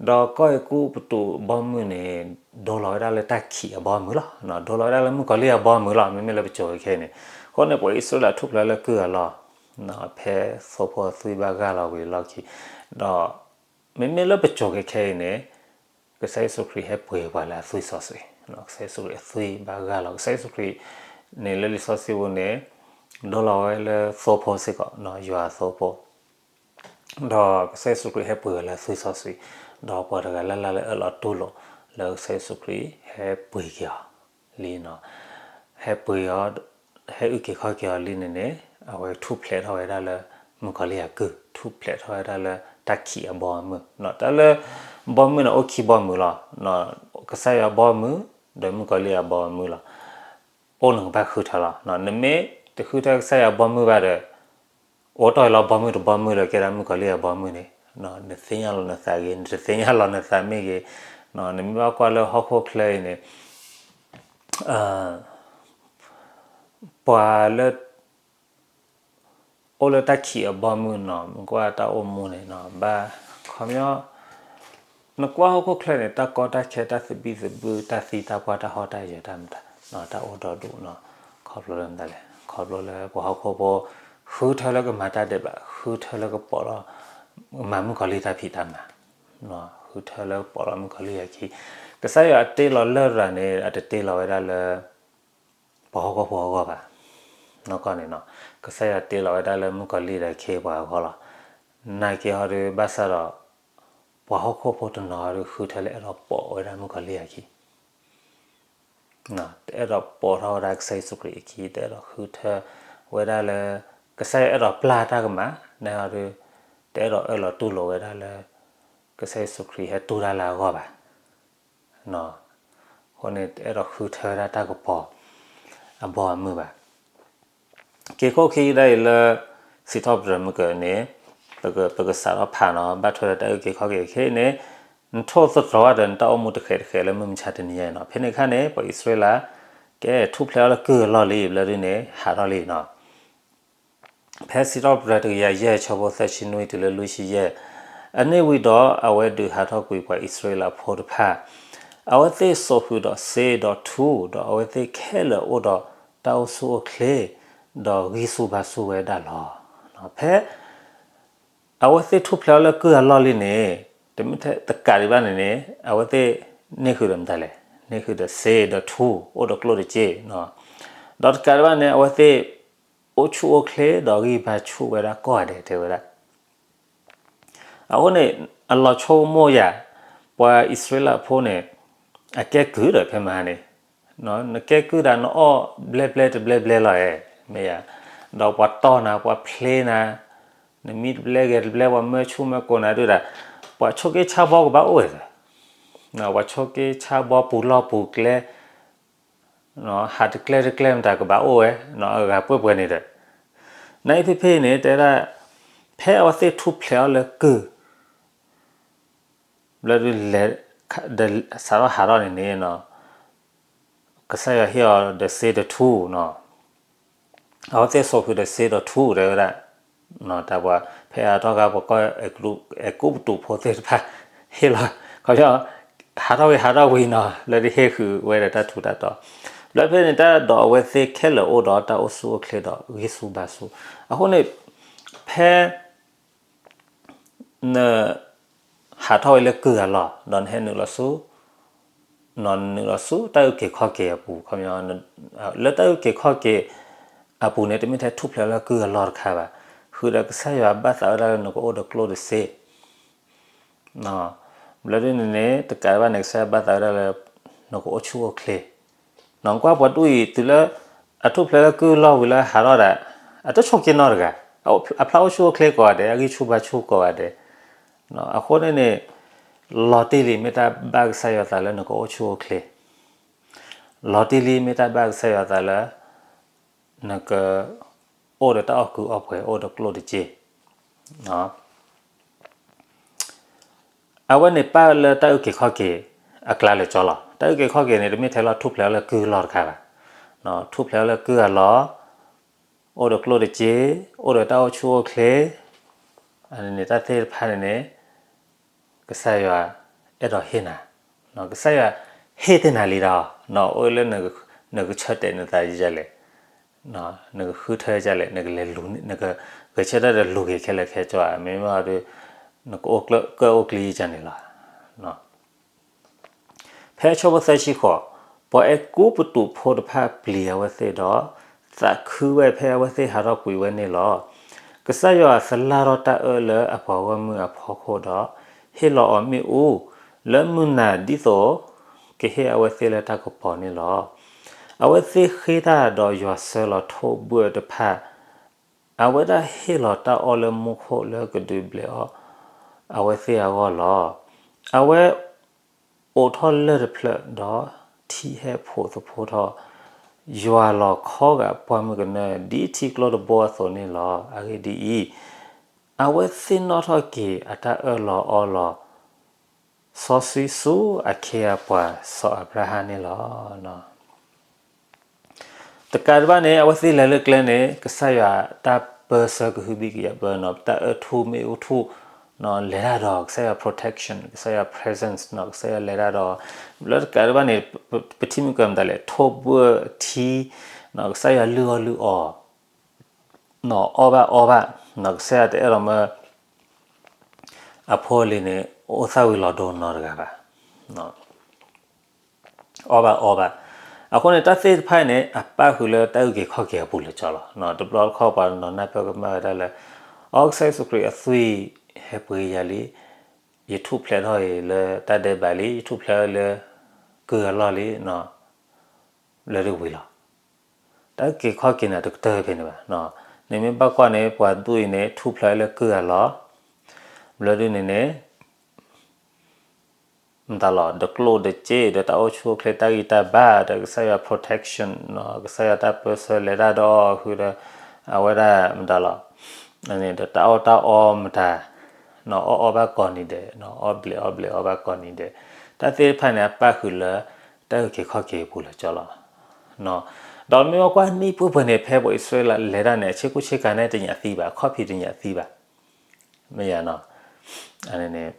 ဒီးကီၢ်အဲၤကူပတူးဘီမုၢ်န့ၣ် ဒိလီၤဝဲဒၣ်လၢတၢ်ခံးအဘီမုၢ်လီၤ, ဒိလီၤဝဲဒၣ်လၢမုၣ်ကီၤလံၢ်အဘီမုၢ်လီၤ, မ့မ့ၢ်လၢပစိၤခဲအံၤန့ၣ်, အဃိန့ၣ် ပှၤအံၣ်စရ့လးထူၣ်ဖျဲးလၢကုၢ်အလီၢ်, ဖဲသိဖိအသွံၣ်ဘၣ်ဂၢ်လီၤဝံၤလီၢ်ခံ, ဒီး မ့မ့ၢ်လၢပစိၤခဲခဲအံၤန့ၣ် ကစၢ်ယ့ၣ်ၡူးခရံာ်ဟဲပှ့ၤပှၤလၢအသွံၣ်စီဆှံ, ကစၢ်ယ့ၣ်ၡူးခရံာ်အသွံၣ်ဘၣ်ဂၢ်လီၤ, ကစၢ်ယ့ၣ်ၡူးခရံာ်န့ၣ်လၢလံာ်စီဆှံပူၤန့ၣ် ဒိလီၤဝဲလၢသိဖိစ့ၢ်ကီး, ယွၤအသိဖိ, ဒီးကစၢ်ယ့ၣ်ၡူးခရံာ်ဟဲပှ့ၤဝဲလၢအသွံၣ်စီဆှံ, ဒီးပှၤတဂၤလၢ်လၢ်လၢအၢၣ်လီၤတူၢ်လိာ် လၢကစၢ်ယ့ၣ်ၡူးခရံာ်ဟဲပှ့ၤက့ၤအီၤလံနီၤ, ဟဲပှ့ၤအီၤ ဟဲအုၣ်က့ၤခီၣ်က့ၤအီၤလံန့ၣ်န့ၣ် အဝဲထူၣ်ဖျဲးထီၣ်ဝဲဒၣ်လၢမုၣ်ကီၤလံၢ်အကုၢ်, ထူၣ်ဖျဲးထီၣ်ဝဲဒၣ်လၢတၢ်ခံးအဘီအမုၢ်, တၢ်လၢ ဘီမုၢ်န့ၣ်အိၣ်ခံဘီမုၢ်လီၤ, ကစၢ်ယွၤဘီမုၢ် ဒီးမုၣ်ကီၤလံၢ်အဘီအမုၢ်လီၤ, အိၣ်နကဘၣ်ဃုထၢလီၤ, နမ့ၢ်တဃုထၢကစၢ်ယွၤဘီမုၢ်ဘၣ်ဒီး အိးထီၣ်လီၤဘီမုၢ်တဘီမုၢ်လၢကဲဒၣ်မုၣ်ကီၤလံၢ်အဘီမုၢ်န့ၣ်, နသ့ၣ်ညါလီၤနသးဂ့ၤ, နတသ့ၣ်ညါလီၤနသးမ့ၢ်ဂ့ၤ, နမ့ၢ်ဘၣ်ကွၢ်လၢဟီၣ်ခိၣ်ချၢအံၤန့ၣ် ပှၤလၢ အိၣ်လၢတၢ်ခံးအဘီမုၢ်နီၤ, မ့ၢ်ကွၢ်တၢ်အိၣ်မူန့ၣ်နီၤ, ဘၣ် ခီပညီ နကွၢ်ဟီၣ်ခိၣ်ချၢန့ၣ် တၢ်ကီတၢ်ခဲ တၢ်သဘံၣ်သဘုၣ် တၢ်သံတၢ်ပှၢ် တၢ်ဟီၣ်တၢ်ယၢၤ တၢ်မတၤ တၢ်အိၣ်ဒီဒူၣ်နီၤ, ခီဖျိလၢမတၤလဲၣ်, ခီဖျိလၢပှၤဟီၣ်ခိၣ်ဖိ ဃုထၢလၢကမၤတၢ်ဒဲးဘး, ဃုထၢလၢကပိာ်လီၤ ကမၤမုၣ်ကီၤလံၢ်တၢ်ဖံးတၢ်မၤ, ဃုထၢလၢကပိာ်လီၤမုၣ်ကီၤလံၢ်အခံ, ကစၢ်ယွၤအတ့လီၤလရာ်န့ၣ် အတတ့လီၤဝဲဒၣ်လၢ ပှၤဟီၣ်ခိၣ်ဖိအဂီၢ်ဘၣ်. နီၢ်ကီၢ်န့ၣ်နီၤ, ကစၢ်ယွၤတ့လီၤဝဲဒၣ်လၢမုၣ်ကီၤလံၢ်ဒီးခ့ပှၤအဂီၢ်လီၤ. နာ်က့ဟီဒီး ဘၣ်ဆၣ်ဒီး ပှၤဟီၣ်ခိၣ်ဖိတနီၤဒီးဃုထၢလၢအဲၣ်ဒိးပိာ်ဝဲဒၣ်မုၣ်ကီၤလံၢ်အခံ, တအဲၣ်ဒိးပိာ်ထီၣ်ဝဲဒၣ်ကစၢ်ယ့ၣ်ၡူးခရံာ်အခံ, တအဲၣ်ဒိးဃုထၢဝဲဒၣ်လၢ ကစၢ်ယွၤအဲၣ်ဒိးပျၢ်တၢ်ကမၣ်, နဟီဒီး တအဲၣ်ဒိးအၢၣ်လီၤတူၢ်လိာ်ဝဲဒၣ်လၢ ကစၢ်ယ့ၣ်ၡူးခရံာ်ဟဲတူၢ်တၢ်လၢအဂီၢ်ဘၣ်. အဃိန့ၣ် တအဲၣ်ဒိးဃုထၢဝဲဒၣ်တၢ်ကပီၤအဘီအမုၢ်ဘၣ်. က့ၤခိၣ်ခံကဒါအံၤလၢ စံးထီၣ်ပတြၢၤမုၢ်ကၢန့ၣ် ပကစးထီၣ်ဖးနီၤ, ဘၣ်ထွဲဒီးတၢ်အုၣ်က့ၤခီၣ်က့ၤခဲအံၤန့ၣ် နထိၣ်သတြီၤဘၣ်ဒီးနတၢ်အိၣ်မူတဃဲးတဃဲးလၢမုၢ်မဆါတနံၤညါအံၤနီၤ. ဖဲန့ၣ်အခါန့ၣ် ပှၤအံၣ်စရ့လး ကဲထူၣ်ဖျဲးအီၤလၢကုၢ်အလီၢ်လံ ဘျီဒုန့ၣ် ဟးထီၣ်လံနီၤ. ဖဲစံးထီၣ်ပတြၢၤတကယၤယဲၢ် ဆၢဖိသၢဆံနွံတုၤလၢလွံၢ်ဆံယဲၢ်, အန့ၣ်ဝံၤဒီး အဝဲဒုးဟးထီၣ်ကွံာ်ပှၤအံၣ်စရ့လးဖိတဖၣ်, အဝဲသ့ၣ်စိာ်ဃုာ်ဒီးစ့ဒီးထူ, ဒီးအဝဲသ့ၣ်ခဲလၢာ်အိၣ်ဒီးတၢ်အိၣ်ဆူၣ်အိၣ်ချ့, ဒီးဂံၢ်ဆူၣ်ဘါဆူၣ်ဝဲဒၣ်လီၤ. ဖဲ အဝဲသ့ၣ်ထူၣ်ဖျဲးအီၤလၢကုၢ်အလီၢ်လံန့ၣ်, တမ့ၢ်ထဲတကးဒံးဘၣ်န့ၣ်န့ၣ် အဝဲသ့ၣ်န့ၢ်ဃုာ်ဒီးမတၤလဲၣ်, န့ၢ်ဃုာ်ဒီးစ့ဒီးထူ, အိၣ်ဒီးကျိၣ်တက့ၢ်, ဒီးတကးဒံးဘၣ်န့ၣ် အဝဲသ့ၣ်အိၣ်ဆူၣ်အိၣ်ချ့ ဒီးဂံၢ်ဘါဆူၣ်ဝဲဒၣ်ကိးဂၤဒဲး တဲဝဲဒၣ်. အဃိန့ၣ် အလီၤဆိကမိၣ်ယၤ, ပှၤအံၣ်စရ့လးဖိန့ၣ် အကဲကုၢ်ဒီးဖဲမဟါန့ၣ်, နကဲကုၢ်ဒၣ်နအီၣ်ဘျဲဘျဲတဘျဲဘျဲလီၤဧါ, မ့ၢ်ဧါ, ဒီးပှၤတီၢ်နၤ ပှၤဖျ့နၤ, နမံတဘျဲဂဲၤတဘျဲ ပှၤမၢဆူၣ်မၢကိးနၤဒုးဒၣ်, ပှၤဆိးက့ဆါဘီကဘၣ်အိၣ်ဝဲ, ပှၤဆိးက့ဆါဘီပူၤလီၢ်ပူၤကျဲ ဟးတကျဲတကျဲမတၤကဘၣ်အိၣ်ဝဲ, အဂၤပှဲၤပှဲၤန့ၣ်ဒီး, နအံၤဖဲဖဲန့ၣ် တဲဒၣ်, ဖဲအဝဲသ့ၣ်ထူၣ်ဖျဲးအီၤလၢကုၢ် ဘျီဒုးလဲၤ ဒီးစးထီၣ်ဟးထီၣ်န့ၣ်န့ၣ်, ကစၢ်ယွၤဟ့ၣ်အီၤဒီးစ့ဒီးထူနီၤ, အဝဲသ့ၣ်စိာ်ဃုာ်ဒီးစ့ဒီးထူတဲဝဲဒၣ်, တၢ်ပှၤ ဖဲအါထီၣ်ခါ ပှၤကီၢ်အဲၤကူပတူးဖိသ့ၣ်တဖၣ် ဟ့ၣ်လီၤ, ခီပညီ ဟးထီၣ်ဝံၤဟးထီၣ်ဝံၤနီၤ လၢဒ်ဟ့ၣ်ဃုာ်ဝဲဒီးတၢ်ထူးတၢ်တီၤ, ဘျီဖဲန့ၣ် တၢ်ဒီးအဝဲသ့ၣ်ခဲလၢာ်အိၣ်ဒီးတၢ်အိၣ်ဆူၣ်အိၣ်ချ့ဒီးဂံၢ်ဆူၣ်ဘါဆူၣ်. အဃိန့ၣ် ဖဲ န ဟးထီၣ်ဝဲလၢကုၢ်အလီၢ် ဒီးနဟဲနုာ်လီၤဆူ နနုာ်လီၤဆူတၢ်အုၣ်က့ၤခီၣ်က့ၤအပူၤ ခီပညီ လၢတၢ်အုၣ်က့ၤခီၣ်က့ၤအပူၤန့ၣ် တမ့ၢ်ထဲထူၣ်ဖျဲးလၢကုၢ်အလီၢ်တခါဘၣ်. ဃုာ်ဒီးကစၢ်ယွၤဘၣ်သးဝဲဒၣ်လၢနကအိၣ်ဒီးကျိၣ်ဒီးစ့ ဘျီဒ်န့ၣ်န့ၣ် တကးဒံးဘၣ်န့ၣ် ကစၢ်ယွၤဘၣ်သးဝဲဒၣ်လၢ နကအိၣ်ဆူၣ်အိၣ်ချ့. နကွၢ်ပှၤဒ်အံၤ တုၤလၢ အထူၣ်ဖျဲးလၢကုၢ်အလီၢ်ဝံၤလၢဟးထီၣ်ဒၣ် အတဆိးက့နီတဂၤ, အဖျါအိၣ်ဆူၣ်အိၣ်ချ့ကိးဂၤဒဲး, အဂံၢ်ဆူၣ်ဘါဆူၣ်ကိးဂၤဒဲး. အဃိန့ၣ်န့ၣ် လီၤတံၢ်လံ မ့ၢ်တၢ်ဘၣ်ကစၢ်ယွၤသးလၢနကအိၣ်ဆူၣ်အိၣ်ချ့, လီၤတံၢ်လံ မ့ၢ်တၢ်ဘၣ်ကစၢ်ယွၤသးလၢ နက အိၣ်ဒီးတၢ်အီၣ်ကုၢ်အီၣ်ပှဲၤ အိၣ်ဒီးကျိၣ်ဒီးစ့. အဝဲန့ၣ်ပာ်လၢတၢ်အုၣ်က့ၤခီၣ်က့ၤအကျါလၢာ်ကၠီလီၤ. တၢ်အုၣ်က့ၤခီၣ်က့ၤန့ၣ် တမ့ၢ်ထဲလီၤထူၣ်ဖျဲးလၢကုၢ်အလီၢ်တခါဘၣ်. ထူၣ်ဖျဲးလၢကုၢ်အလီၢ်, အိၣ်ဒီးကျိၣ်ဒီးစ့, အိၣ်ဒီးတၢ်အိၣ်ဆူၣ်အိၣ်ချ့, အန့ၣ်န့ၣ် တၢ်သ့ၣ်တဖၣ်န့ၣ်န့ၣ် ကစၢ်ယွၤအဲၣ်ဒိးဟ့ၣ်နၤ, ကစၢ်ယွၤဟ့ၣ်သ့ၣ်နၤလံဒီး နအိၣ်လၢ နကဆၢတဲာ်နသးဒ်လဲၣ်, နကဃုထၢဒ်လဲၣ်, နကလဲၤလူၤ, နကဂဲၤဆၢထၢၣ်ဒီးလူၤက့ၤခဲလၢာ်ခဲဆ့ဧါ, မ့မ့ၢ်ဒီး နကအိၣ်ကၢၣ်အိၣ်ကျံဒ်န့ၣ်လီၤ. ဖဲအဆၢဖိသၢဆံဃိး, ပှၤအဲၤကူပတူးဖိတဖၣ်ပျံၤအဝဲသ့ၣ်ဒီး သးခုဝဲဖဲအဝဲသ့ၣ်ဟးထီၣ်ကွံာ်ဝဲန့ၣ်လီၤ. ကစၢ်ယွၤသလၣ်ထီၣ်တၢ်အၢလၢအပှၤဂီၢ်မုၢ်အဖီခိၣ်ဒီး ဟ့ၣ်လီၤအီၤမ့ၣ်အူ လၢမုၢ်နၤဒ်သိး ကဟ့ၣ်အဝဲသ့ၣ်လၢတၢ်ကပီၤန့ၣ်လီၤ. အဝဲသ့ၣ်ဃ့တၢ်ဒီးယွၤဆှၢလီၤထိၣ်ဘှၢၣ်တဖၣ် အဝဲဒၣ်ဟ့ၣ်လီၤတၢ်အီၣ်လၢမူခိၣ်လၢကဒုးဘျဲးအီၣ်အဝဲသ့ၣ်အဂီၢ်လီၤ. အဝဲအိးထီၣ်လၢၢ်တဖျၢၣ်ဒီး ထံဟဲဖိးသဖိထီၣ် ယွၤလီၤခီဂာ်ပှၢ်မုၢ်ကနၢ ဒ်ထံကျိတဘိအသိးန့ၣ်လီၤ. အဂ့ၢ်ဒ်အံၤ, အဝဲသ့ၣ်နီၣ်ထီၣ်က့ၤအတၢ်အၢၣ်လီၤအီလီၤ စီဆှံဆူအခ့အပှၤစီၤအၤဘြၤဟၣ်န့ၣ်လီၤ. တကးဒံးဘၣ်န့ၣ် အဝဲသ့ၣ်လဲၤလၢကျဲန့ၣ် ကစၢ်ယွၤတၢ်ပၢဆှၢကဟုဘံၣ်ကယာ်ဘၢနီၤ, တၢ်အၢထူၣ်မ့ၣ်အူထူၣ် လဲၤတၢ်ဒီး ကစၢ်ယွၤ protection, ကစၢ်ယွၤ presence နီၤ, ကစၢ်ယွၤလဲၤတၢ်ဒီး လၢတကးဒံးဘၣ်န့ၣ် ပထံၣ်မုၢ်ကၢၢ်မတၤလဲၣ်, ထိၣ်ဘှၢၣ်ထံ, ကစၢ်ယွၤလုၢ်အီၣ်လုၢ်အီ အီၣ်ဘၣ်အီဘၣ်, ကစၢ်ယွၤတအဲၣ်ဒိးမၢ အဖိအလံၤန့ၣ် အိၣ်သၣ်ဝံၤလီၤဒိနီတဂၤဘၣ်, အီၣ်ဘၣ်အီဘၣ်. အဃိန့ၣ် တၢ်သ့ၣ်တဖၣ်န့ၣ် အပၣ်ဃုာ်လၢတၢ်အုၣ်က့ၤခီၣ်က့ၤအပူၤလၢာ်ကၠီလီၤ. တဘျီတခီၣ်ပှၤနီၢ်နၢ်ပၢၢ်ကမၣ်ဝဲဒၣ်လၢ အီ ကစၢ်ယ့ၣ်ၡူးခရံာ်အသွံၣ်ဟဲပှ့ၤယၤလံ, ယထူၣ်ဖျဲးထီၣ်အံၤလၢတၢ်ဒဲးဘးလံ, ယထူၣ်ဖျဲးလၢကုၢ်အလီၢ်လံ, လၢဒုးဝံၤလီၤ. တၢ်အုၣ်က့ၤခီၣ်က့ၤန့ၣ် တကတၢၢ်ဖဲန့ၣ်ဘၣ်. နမ့ၢ်ဘၣ်ကွၢ်န့ၣ် ပှၤဒူၣ်အံၤန့ၣ် ထူၣ်ဖျဲးလၢကုၢ်အလီၢ်, ဘျီဒုးန့ၣ်န့ၣ် မတၤလီၤ, ဒီးကျိၣ်ဒီးစ့ ဒီးတၢ်အိၣ်ဆူၣ်အိၣ်ချ့ တၢ်ဂံၢ်တၢ်ဘါ ဒီးကစၢ်ယွၤ protection နီၤ, ကစၢ်ယွၤတၢ်ပၢဆှၢလဲၤတၢ်ဒီးအီၤဃုာ်ဒီး အဝဲဒၣ်မတၤလီၤ, ဒီးတၢ်အီၣ်တၢ်အီမတၤ, နီၤ, အီၣ်အီဘၣ်ကိးနံၤဒဲး, နီၤ, အီၣ်ဘျဲးအီဘျဲးအီဘၣ်ကိးနံၤဒဲး, တၢ်သ့ၣ်တဖၣ်န့ၣ် အပၣ်ဃုာ်လၢတၢ်အုၣ်က့ၤခီၣ်က့ၤအပူၤလၢာ်ကၠီလီၤ. ဒီးမ့ၢ်ဝဲကွၢ်နံၣ်ပှဲၤပှဲၤန့ၣ် ဖဲပှၤအံၣ်စရ့လးလဲၤတၢ်န့ၣ် အဆ့ကူဆ့ကၤန့ၣ် တညၣ်သံဘၣ်, အခီၣ်ဖံးတညၣ်သံဘၣ်, မ့ၢ်ယါနီၤ, န့ၣ်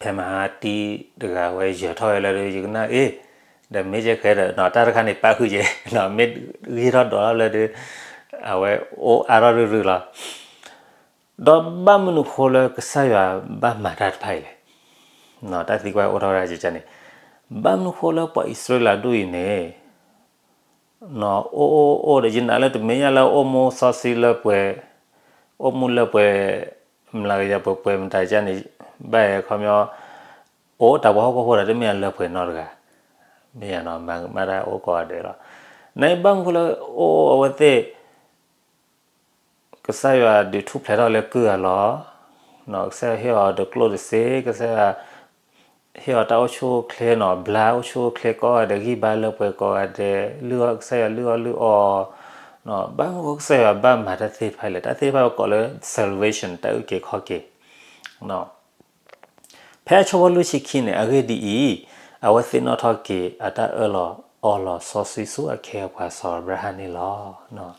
ဖဲမဟါတံၢ်တဂၤဝဲယၢၤထီၣ်ဝဲလၢဒုး ယကနၣ်အ့ၣ်, ဒီးမ့ၢ်ကဲဃဲဒီး တၢ်တခါန့ၣ်ပၣ်ဃုာ်ကဲ, မ့ၢ်ဂံၢ်ထီၣ်ဒိးထီၣ်လၢဒုး အဝဲအိၣ်အါထီၣ်ရုၢ်ရုၢ်လီၤ. ဒီးဘၣ်မနုၤဃိလၢကစၢ်ယွၤဘၣ်မၤတၢ်တဖၣ်အံၤလဲၣ်, တၢ်သံကွၢ်အိၣ်ထီၣ်ဝဲဒၣ်န့ၣ်, ဘၣ်မနုၤဃိလၢပှၤအံၣ်စရ့လးဒူၣ်အံၤန့ၣ် အိၣ်အိၣ်အိၣ်ဒီး ယနာ်လၢတမ့ၢ်ယါလၢအိၣ်မူစီဆှံလၢပှဲၤ, အိၣ်မူလၢပှဲၤ, မလၤကယၤပှဲၤပှဲၤမတၤကန့ၣ်, ဘၣ်ယဲခီပညီ, အိၣ်တၢ်ပှၤဟီၣ်ခိၣ်ဖိဒီး တမ့ၢ်ယါလၢပှဲၤနီတဂၤ, မ့ၢ်ယါနီၤ မၤကမၣ်တၢ်အိၣ်ကိးဂၤဒဲးလီၤ. နဘၣ်မနုၤဃိလၢအိၣ်အဝဲသ့ၣ် ကစၢ်ယွၤဒုးထူၣ်ဖျဲးထီၣ်လၢကုၢ်အလီၢ်, ကစၢ်ယွၤဟ့ၣ်အီၤဒီးကျိၣ်ဒီးစ့, ကစၢ်ယွၤဟ့ၣ်အီၤတၢ်အိၣ်ဆူၣ်အိၣ်ချ့နီၤ, ဘျါအိၣ်ဆူၣ်အိၣ်ချ့ကိးဂၤဒဲး, ဂံၢ်ဘါလၢပှဲၤကိးဂၤဒဲး, လုၢ်အီၣ်ကစၢ်ယွၤလုၢ်အီၣ်လုၢ်အီ, ဘၣ်မနုၤဃိကစၢ်ယွၤဘၣ်မၤတၢ်သ့ၣ်တဖၣ်လဲၣ်, တၢ်သ့ၣ်တဖၣ်ကိးလၢ salvation တၢ်အုၣ်က့ၤခီၣ်က့ၤ ဖဲအဆၢဖိလွံၢ်ဆံခံန့ၣ်, အဂ့ၢ်ဒ်အံၤ, အဝဲသ့ၣ်နီၣ်ထီၣ်က့ၤအတၢ်အၢၣ်လီၤအီလီၤစီဆှံဆူအခ့အပှၤစီၤအၤဘြၤဟၣ်န့ၣ်လီၤ.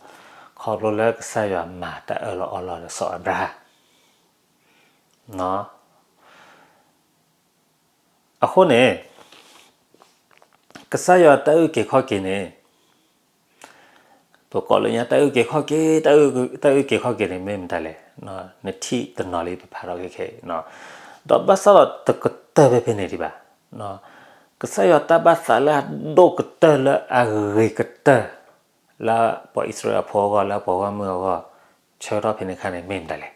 ခီဖျိလၢကစၢ်ယွၤမၤတၢ်အၢၣ်လီၤအီလီၤဒီးစီၤအၤဘြၤဟၣ် အဃိန့ၣ် ကစၢ်ယွၤတၢ်အုၣ်က့ၤခီၣ်က့ၤန့ၣ် ပကိးလၢညါတၢ်အုၣ်က့ၤခီၣ်က့ၤ, တၢ်အုၣ်က့ၤခီၣ်က့ၤန့ၣ်မ့ၢ်မတၤလဲၣ်. နထံၣ်တနီၤလံ ပဖးထီၣ်ခဲခဲအံၤ, ဒီးဘၣ်ဆၣ်ဒီးတကတၢၢ်ဖဲဖဲန့ၣ်ဒံးဘၣ်. ကစၢ်ယွၤတၢ်ဘၣ်သးလၢအဒိၣ်ကတၢၢ်လၢအဂ့ၤကတၢၢ် လၢပှၤအံၣ်စရ့လးဖိအဂီၢ် လၢပှၤဂီၢ်မုၢ်အဂီၢ် ဆၢကတီၢ်ဖဲန့ၣ်အခါန့ၣ် မ့ၢ်မတၤလဲၣ်.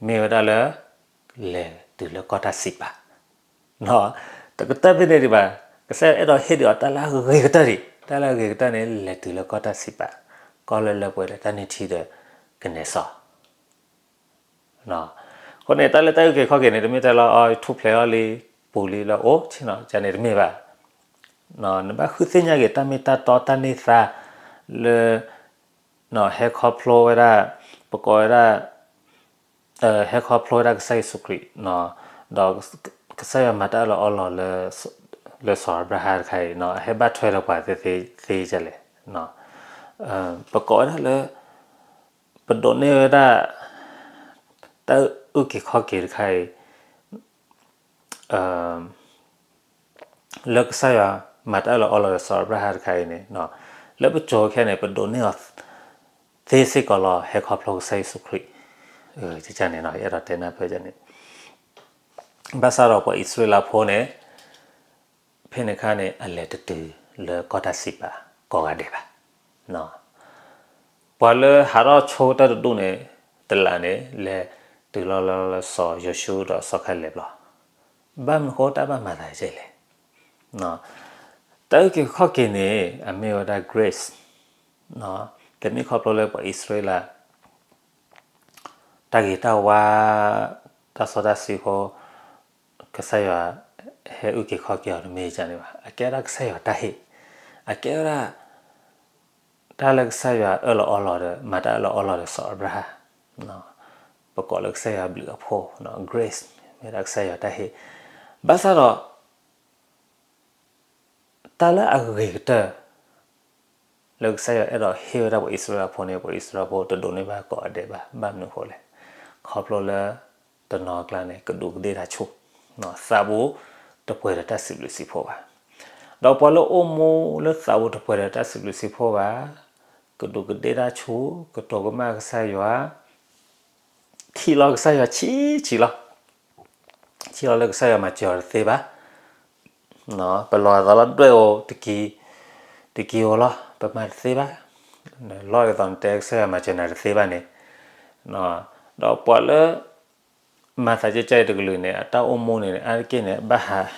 မ့ၢ်ဝဲဒၣ်လၢ လဲၤတုၤလၢကီၢ်တၢ်စံးပာ် တကတၢၢ်ဖဲန့ၣ်ဒံးဘၣ်. ကစၢ်ယွၤအဲၣ်ဒိးဟ့ၣ်ဒံးအီၤတၢ်လၢအဂ့ၤကတၢၢ်ဒံး, တၢ်လၢအဂ့ၤကတၢၢ်န့ၣ် လဲၤတုၤလၢကီၢ်တၢ်စံးပာ်, ကီၢ်လၢလၢပှဲၤဒီးတၢ်နုၢ်ထံဒီးကနဲစီ အဃိန့ၣ် တၢ်လၢတၢ်အုၣ်က့ၤခီၣ်က့ၤန့ၣ် တမ့ၢ်တၢ်လၢအီၤထူၣ်ဖျဲးအီၤလံ ပူၤလံလၢအိၣ်ဆ့ၣ်နီၤ ကန့ၣ်တမ့ၢ်ဘၣ်. နဘၣ်ဃုသ့ၣ်ညါက့ၤ တၢ်မ့ၢ်တၢ်တီတၢ်န့ၢ်သါလၢ ဟဲခီဖျိဝဲဒၣ်, ပကိးဝဲဒၣ် ဟဲခီဖျိဝဲဒၣ်ကစၢ်ယ့ၣ်ၡူးခရံာ်, ဒီးကစၢ်ယွၤမၤတၢ်အၢၣ်လီၤအီလီၤ လၢစီၤအၤဘြၤဟၣ်တခါအံၤ အဟဲဘၣ်ထွဲဒီးပှၤသ့သ့ဒ်လဲၣ်. ပကိးဝဲဒၣ်လၢ ပဒိးန့ၢ်ဝဲဒၣ် တၢ်အုၣ်က့ၤခီၣ်က့ၤတခါအံၤ လၢကစၢ်ယွၤမၤတၢ်အၢၣ်လီၤအီလီၤဒီးစီၤအၤဘြၤဟၣ်တခါအံၤန့ၣ်, လၢပစိၤခဲန့ၣ် ပဒိးန့ၢ်အီၤသ့စ့ၢ်ကီးလီၤ ဟဲခီဖျိကစၢ်ယ့ၣ်ၡူးခရံာ်. န့ၣ် ယအဲၣ်ဒိးတဲနၢ်ပၢၢ်န့ၣ် ဘၣ်ဆၣ်ဒီးပှၤအံၣ်စရ့လးဖိန့ၣ် ဖဲန့ၣ်အခါန့ၣ် အလဲၤတတုၤလၢကီၢ်တၢ်စံးပာ်ကိးဂၤဒဲးဘၣ်. ပှၤလၢဟးထီၣ်ဆိကတၢၢ်တဒူၣ်န့ၣ် တလးန့ၣ် လဲၤတုၤလီၤလၢစီၤယိၤၡူဒီးစီၤခဲလ့းလီၤ. ဘၣ်မနုၤဃိတၢ်ဘၣ်မၤသးဒ်လဲၣ်. တၢ်အုၣ်က့ၤခီၣ်က့ၤန့ၣ် အမ့ၢ်ဝဲဒၣ် grace တမ့ၢ်ခီဖျိလၢပှၤအံၣ်စရ့လး တၢ်ဂ့ၤတၢ်ဝါ တၢ်စီတၢ်ဆှံအဃိ ကစၢ်ယွၤဟဲအုၣ်က့ၤခီၣ်က့ၤအီၤ တမ့ၢ်ဒ်န့ၣ်ဘၣ်. အကဲဝဲဒၣ်ကစၢ်ယွၤတၢ်ဟ့ၣ်, အကဲဝဲဒၣ် တၢ်လၢကစၢ်ယွၤအၢၣ်လီၤအီလီၤဒီး မၤတၢ်အၢၣ်လီၤအီလီၤဒီးစီၤအၤဘြၤဟၣ်, ပကိးလၢကစၢ်ယွၤဘျုးအဖှိၣ် grace မ့ၢ်ဒၣ်ကစၢ်ယွၤတၢ်ဟ့ၣ်. ဘၣ်ဆၣ်ဒီး တၢ်လၢအဂ့ၤကတၢၢ် လၢကစၢ်ယွၤအဲၣ်ဒိးဟ့ၣ်ဝဲဒၣ်ပှၤအံၣ်စရ့လးဖိန့ၣ် ပှၤအံၣ်စရ့လးဖိတဒိးန့ၢ်ဘၣ်ကိးဂၤဒဲးဘၣ်. ဘၣ်မနုၤအဃိလဲၣ်. ခီဖျိလၢတနီၤအကျါန့ၣ် ကဒူးကဒ့ၣ်တၢ်ဆူၣ်, သးပူၤတပှဲၤဒီးတၢ်စံးဘျုးစံးဖှိၣ်ဘၣ်. ဒီးပှၤလၢအိၣ်မူလၢသးပူၤတပှဲၤဒီးတၢ်စံးဘျုးစံးဖှိၣ်ဘၣ်, ကဒူးကဒ့ၣ်တၢ်ဆူၣ်, ကတိၤကမၣ်ကစၢ်ယွၤ ထံၣ်လီၤကစၢ်ယွၤဆံးဆံးလီၤ. ထံၣ်လီၤလၢကစၢ်ယွၤမၤစၢၤအီၤတသ့ဘၣ်. ပလီၤသးလီၤဒွဲၣ်ဧိၤ တကံၤဧိၤလီၤ, ပမၤတသ့ဘၣ်. လီၢ်ဒ်သိးနတဲကစၢ်ယွၤမၤစၢၤနၤတသ့ဘၣ်န့ၣ်, ဒီးပှၤလၢ မၤသးကဲကဲအံၤတကလုာ်န့ၣ် အတၢ်အိၣ်မူန့ၣ် အါတက့ၢ်န့ၣ် ဘၣ်ဟး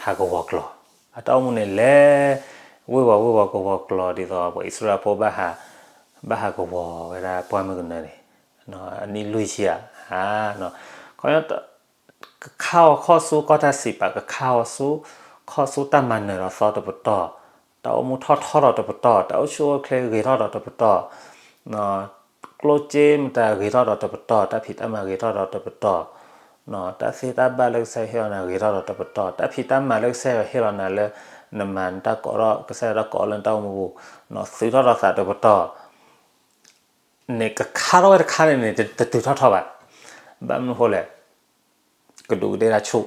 ဟးကဝီၤကျိာ်, အတၢ်အိၣ်မူန့ၣ်လဲၤ ဝ့ၢ်ဝီၤဝ့ၢ်ဝီၤကဝီၤကျိာ် ဒ်သိးပှၤအံၣ်စရ့လးဖိဘၣ်ဟး ဘၣ်ဟးကဝီၤဝဲဒၣ်ပှၢ်မုၢ်ကနၢန့ၣ် အနံၣ်လွံၢ်ဆံဧါ, ခီ ကခါအီၤခီၣ်ဆူကီၢ်တၢ်စံးပာ် ကခါအီၤဆူ ခီၣ်ဆူတၢ်မၤနၢၤဒီးသီတပတီၢ်, တၢ်အိၣ်မူထီၣ်ထီထီၣ်ဒီးတပတီၢ်, တၢ်အိၣ်ဆူၣ်အိၣ်ချ့ဂ့ၤထီၣ်ဒီးတပတီၢ်, ကျိၣ်စ့မတၤဂ့ၤထီၣ်ဒီးတပတီၢ်, တၢ်ဖံးတၢ်မၤဂ့ၤထီၣ်ဒီးတပတီၢ်, တၢ်သ့တၢ်ဘၣ်လၢကစၢ်ယွၤဟ့ၣ်လီၤနၤဂ့ၤထီၣ်ဒီးတပတီၢ်, တၢ်ဖံးတၢ်မၤလၢကစၢ်ယွၤဟ့ၣ်လီၤနၤလၢ နမၤနတၢ်ကိးထီၣ် ကစၢ်ယွၤတၢ်ကိးလၢနတၢ်အိၣ်မူပူၤ, သုးထီၣ်ဒီးသးတပတီၢ် န့ၣ် ကခါထီၣ်ဝဲတခါန့ၣ်န့ၣ် တတုၤထီၣ်ထီၣ်ဘၣ်. ဘၣ်မနုၤဃိလဲၣ်, ကဒူးကဒ့ၣ်တၢ်ဆူၣ်,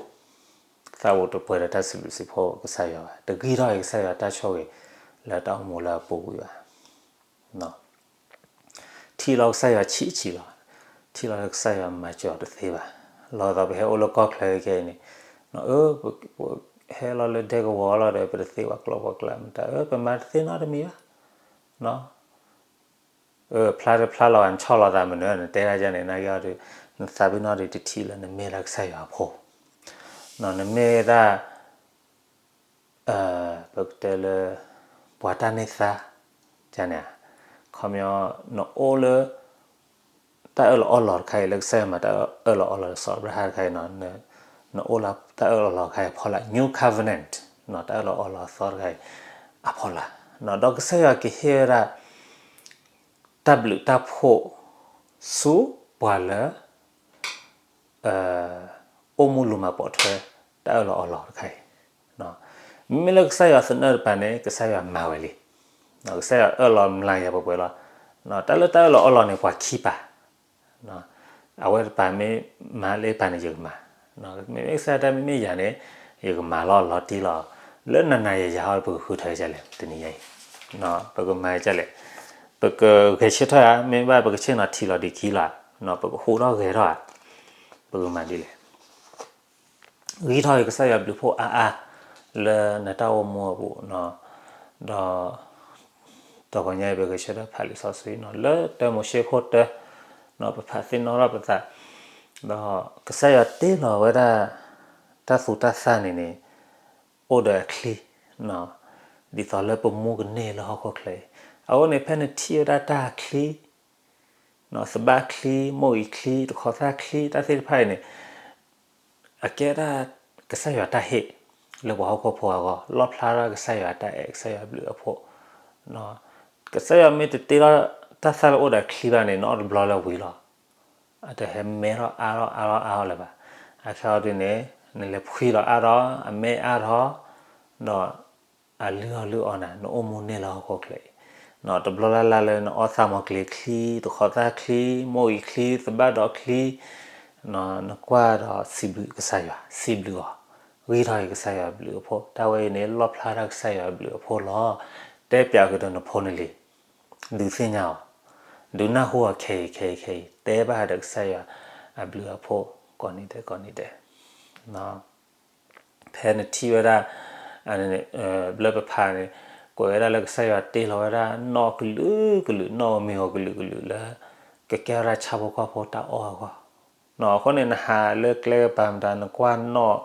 သးပူၤတပှဲၤဒီးတၢ်စံးဘျုးစံးဖှိၣ်ကစၢ်ယွၤဘၣ်, တဂံၢ်ထီၣ်က့ၤကစၢ်ယွၤတၢ်ဆိၣ်ဂ့ၤ လၢတၢ်အိၣ်မူလၢအပူၤကွံာ်ဘၣ်. ထံၣ်လီၤကစၢ်ယွၤဆံးဆံးလီၤ, ထံၣ်လီၤလၢကစၢ်ယွၤမၤစၢၤအီၤတသ့ဘၣ်. လီၤသးပဟဲအိၣ်လၢကီၢ်ချၢခဲအံၤန့ၣ်, ပဟဲလီၤလၢဒဲကဝီၤလီၤဒီး ပတသ့ပှၤကျိာ်ပှၤကျဲမတၤ, ပမၤတသ့နီတမံၤဘၣ်. ဖျါတဖျါလီၤဂာ် နဆီၣ်လီၤသးမနုၤ နတဲဒ်န့ၣ် နာ်က့အီၤဒီး နသးပ့ၤနီၣ်ဒီး တထံၣ်လၢနမ့ၢ်ဒၣ်ကစၢ်ယွၤအဖိ, နမ့ၢ်ဒၣ် ပကတဲလၢ ပှၤတၢ်န့ၢ်သါန့ၣ်, ခီပညီ နအိၣ်လၢ တၢ်အၢၣ်လီၤအီလီၤတခါအံၤ လၢကစၢ်ယွၤမၤတၢ်အၢၣ်လီၤအီလီၤဒီးစီၤအၤဘြၤဟၣ်တခါအံၤ, နအိၣ်လၢတၢ်အၢၣ်လီၤအီလီၤတခါအံၤအဖီလာ်, New Covenant, တၢ်အၢၣ်လီၤအီလီၤအသီတခါအံၤအဖီလာ်, ဒီးကစၢ်ယွၤကဟ့ၣ်ဝဲဒၣ် တၢ်ဘျုးတၢ်ဖှိၣ် ဆူပှၤလၢ အိၣ်မူလူၤမၤပိာ်ထွဲ တၢ်အၢၣ်လီၤအီလီၤတခါအံၤ, မ့မ့ၢ်လၢကစၢ်ယွၤသနၢၣ်တပၤန့ၣ် ကစၢ်ယွၤမၤဝဲလံ. ကစၢ်ယွၤအၢၣ်လီၤမျးကယၤပှဲၤပှဲၤလီၤ. တၢ်လၢတၢ်အၢၣ်လီၤအီလီၤန့ၣ် ပှၤခံပာ်, အဝဲတပၤမ့ၢ်မၤလၢပၤန့ၣ် ယကမၤ, မ့မ့ၢ်ကစၢ်ယွၤတၢ်မ့မ့ၢ်ယၤန့ၣ် ယကမၤလီၤလီၤတံၢ်လီၤ လၢနၤနၤယၤယၤဟီ ပကဃုထၢကလဲၣ် တနံၤညါအံၤ, ပကမၤကလဲၣ်, ပကဂဲၤဆၢထၢၣ်ဧါ, မ့ၢ်ဘၣ်ပကဆ့ၣ်နီၤထံၣ်လီၤဒံးခံလီၤ, ပကဟူးထီၣ်ဂဲၤထီၣ်ဧါ, ပကမၤဒ်လဲၣ်. ဂံၢ်ထီၣ်က့ၤကစၢ်ယွၤဘျုးဖှိၣ်အါအါ လၢနတၢ်အိၣ်မူအပူၤ, ဒီး တဂီၤညါအံၤပကဆၢထၢၣ်ဖးလံာ်စီဆှံနီၤ လၢတၢမိၤၡ့ခိၣ်တၢ, ပဖးသ့ၣ်နီၣ်ထီၣ်ပသး, ဒီးကစၢ်ယွၤတ့လီၤဝဲဒၣ် တၢ်သူတၢ်သၣ်န့ၣ်န့ၣ် အိၣ်ဒီးအချံ, ဒ်သိးလၢပမူကန့ၢ်လၢဟီၣ်ခိၣ်ချၢအံၤ, အဃိန့ၣ် ဖဲနထံၣ်ဝဲဒၣ်တၢ်ချံ သဘၣ်ချံ, မိၢ်အံၤချံ, တခီသၣ်ချံ, တၢ်သ့ၣ်တဖၣ်အံၤန့ၣ် အကဲဒၣ်ကစၢ်ယွၤတၢ်ဟ့ၣ် လၢပှၤဟီၣ်ခိၣ်ဖိအဂီၢ်, လီၣ်ဖျါထီၣ်ကစၢ်ယွၤတၢ်အဲၣ် ကစၢ်ယွၤဘျုးအဖှိၣ်, ကစၢ်ယွၤမ့ၢ်တတ့လီၤတၢ်သၣ်လၢအိၣ်ဒီးချံဘၣ်န့ၣ် နအီၣ်တဘျီလၢဝံၤလီၤ. အတဟဲမဲထီၣ်အါထီၣ်အါထီၣ်အါထီၣ်လၢၤဘၣ်. အခဲအံၤဒ်န့ၣ် နလဲၤဖှံလီၤအါထီၣ် အမဲအါထီၣ် ဒီးအလုၢ်အီၣ်လုၢ်အီနၤ နအိၣ်မူန့ၢ်လၢဟီၣ်ခိၣ်ချၢအံၤ, တဘျီလၢ်လၢ်လၢနအီၣ်သၣ်မီၤကျ့ၤချံ, တခီသၣ်ချံ, မိၢ်အံၤချံ, သဘၣ်ဒီးချံ, နကွၢ်ဒီးစံးဘျုးကစၢ်ယွၤ, စံးဘျုးအီၤ, ဂံၢ်ထီၣ်က့ၤကစၢ်ယွၤဘျုးအဖှိၣ်, တၢ်ဝဲအံၤန့ၣ် လီၣ်ဖျါထီၣ်ကစၢ်ယွၤဘျုးအဖှိၣ်လီၤ. တဲပၠးကဒီးနဖိနလံၤ ဒုးသ့ၣ်ညါအီၤ, ဒုးနၢ်ဟူအီၤခဲအံၤခဲအံၤခဲအံၤ, တဲဘၣ်ဒီးကစၢ်ယွၤအဘျုးအဖှိၣ် ကိးနံၤဒဲးကိးနံၤဒဲး. ဖဲနထံၣ်ဝဲဒၣ် လၢပဖးန့ၣ် ကွဲးဝဲဒၣ်လၢကစၢ်ယွၤတ့လီၤဝဲဒၣ် နီၣ်ကလုာ်ကလုာ် နီၣ်မံၤဧိၤကလုာ်ကလုာ်လၢ ကကဲဝဲဒၣ်ဆၣ်ဖိကီၢ်ဖိတၢ်အီၣ်အဂီၢ်, အဃိန့ၣ် နဟးလၢကျဲကပၤမတၤ နကွၢ်နီၣ်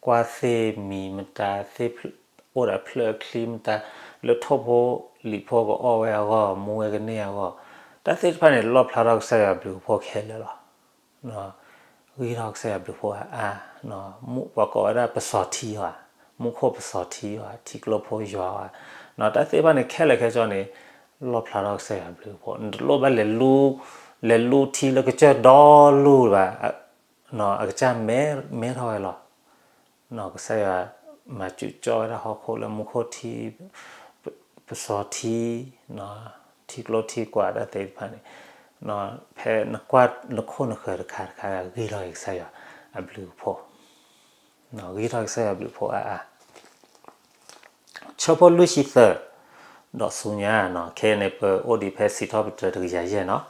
ကွၢ်သ့ၣ်မံၤမတၤ သ့ၣ် အိၣ်ဒီးဖျၢၣ်အချံမတၤ လၢထိၣ်ဖိလံာ်ဖိကအီၣ်ဝဲအဂီၢ် မူဝဲကန့ၢ်အဂီၢ်, တၢ်သ့ၣ်တဖၣ်န့ၣ် လီၣ်ဖျါထီၣ်ကစၢ်ယွၤဘျုးအဖှိၣ်ခဲလၢာ်လီၤ. ဂံၢ်ထီၣ်ကစၢ်ယွၤဘျုးဖှိၣ်အါအါ, ပှၤကိးဝဲဒၣ်ပစီၤထံဧါ, မူခိၣ်ပစီၤထံဧါ, ထံကျိဖိယွၤဧါ, တၢ်သ့ၣ်တဖၣ်န့ၣ် ခဲလၢာ်ခဲဆ့န့ၣ် လီၣ်ဖျါထီၣ်ကစၢ်ယွၤဘျုးဖှိၣ်, နတလိၣ်ဘၣ်လဲၤလူ လဲၤလူထံလၢကစၢၢ်ဒီလူဘၣ်, အကစၢ်မဲထီၣ်ဝဲလီၤ. ကစၢ်ယွၤမၤစူၢ်ကၠီဝဲဒၣ်ဟီၣ်ခိၣ်လၢမူခိၣ်ထံ ပစီၤထံ ထံကျိထံကွၢ်တၢ်သ့ၣ်တဖၣ်န့ၣ်, ဖဲနကွၢ်နခိၣ်နဃၢၤတခါတခါ ဂံၢ်ထီၣ်က့ၤကစၢ်ယွၤအဘျုးအဖှိၣ်, ဂံၢ်ထီၣ်က့ၤကစၢ်ယွၤဘျုးဖှိၣ်အါအါ. ဆၢဖိလွံၢ်ဆံသၢ ဒီးဆူညါ, ခဲအံၤန့ၣ် ပအိၣ်ဒံးဖဲစံးထီၣ်ပတြၢၤတကယၤယဲၢ်နီၤ,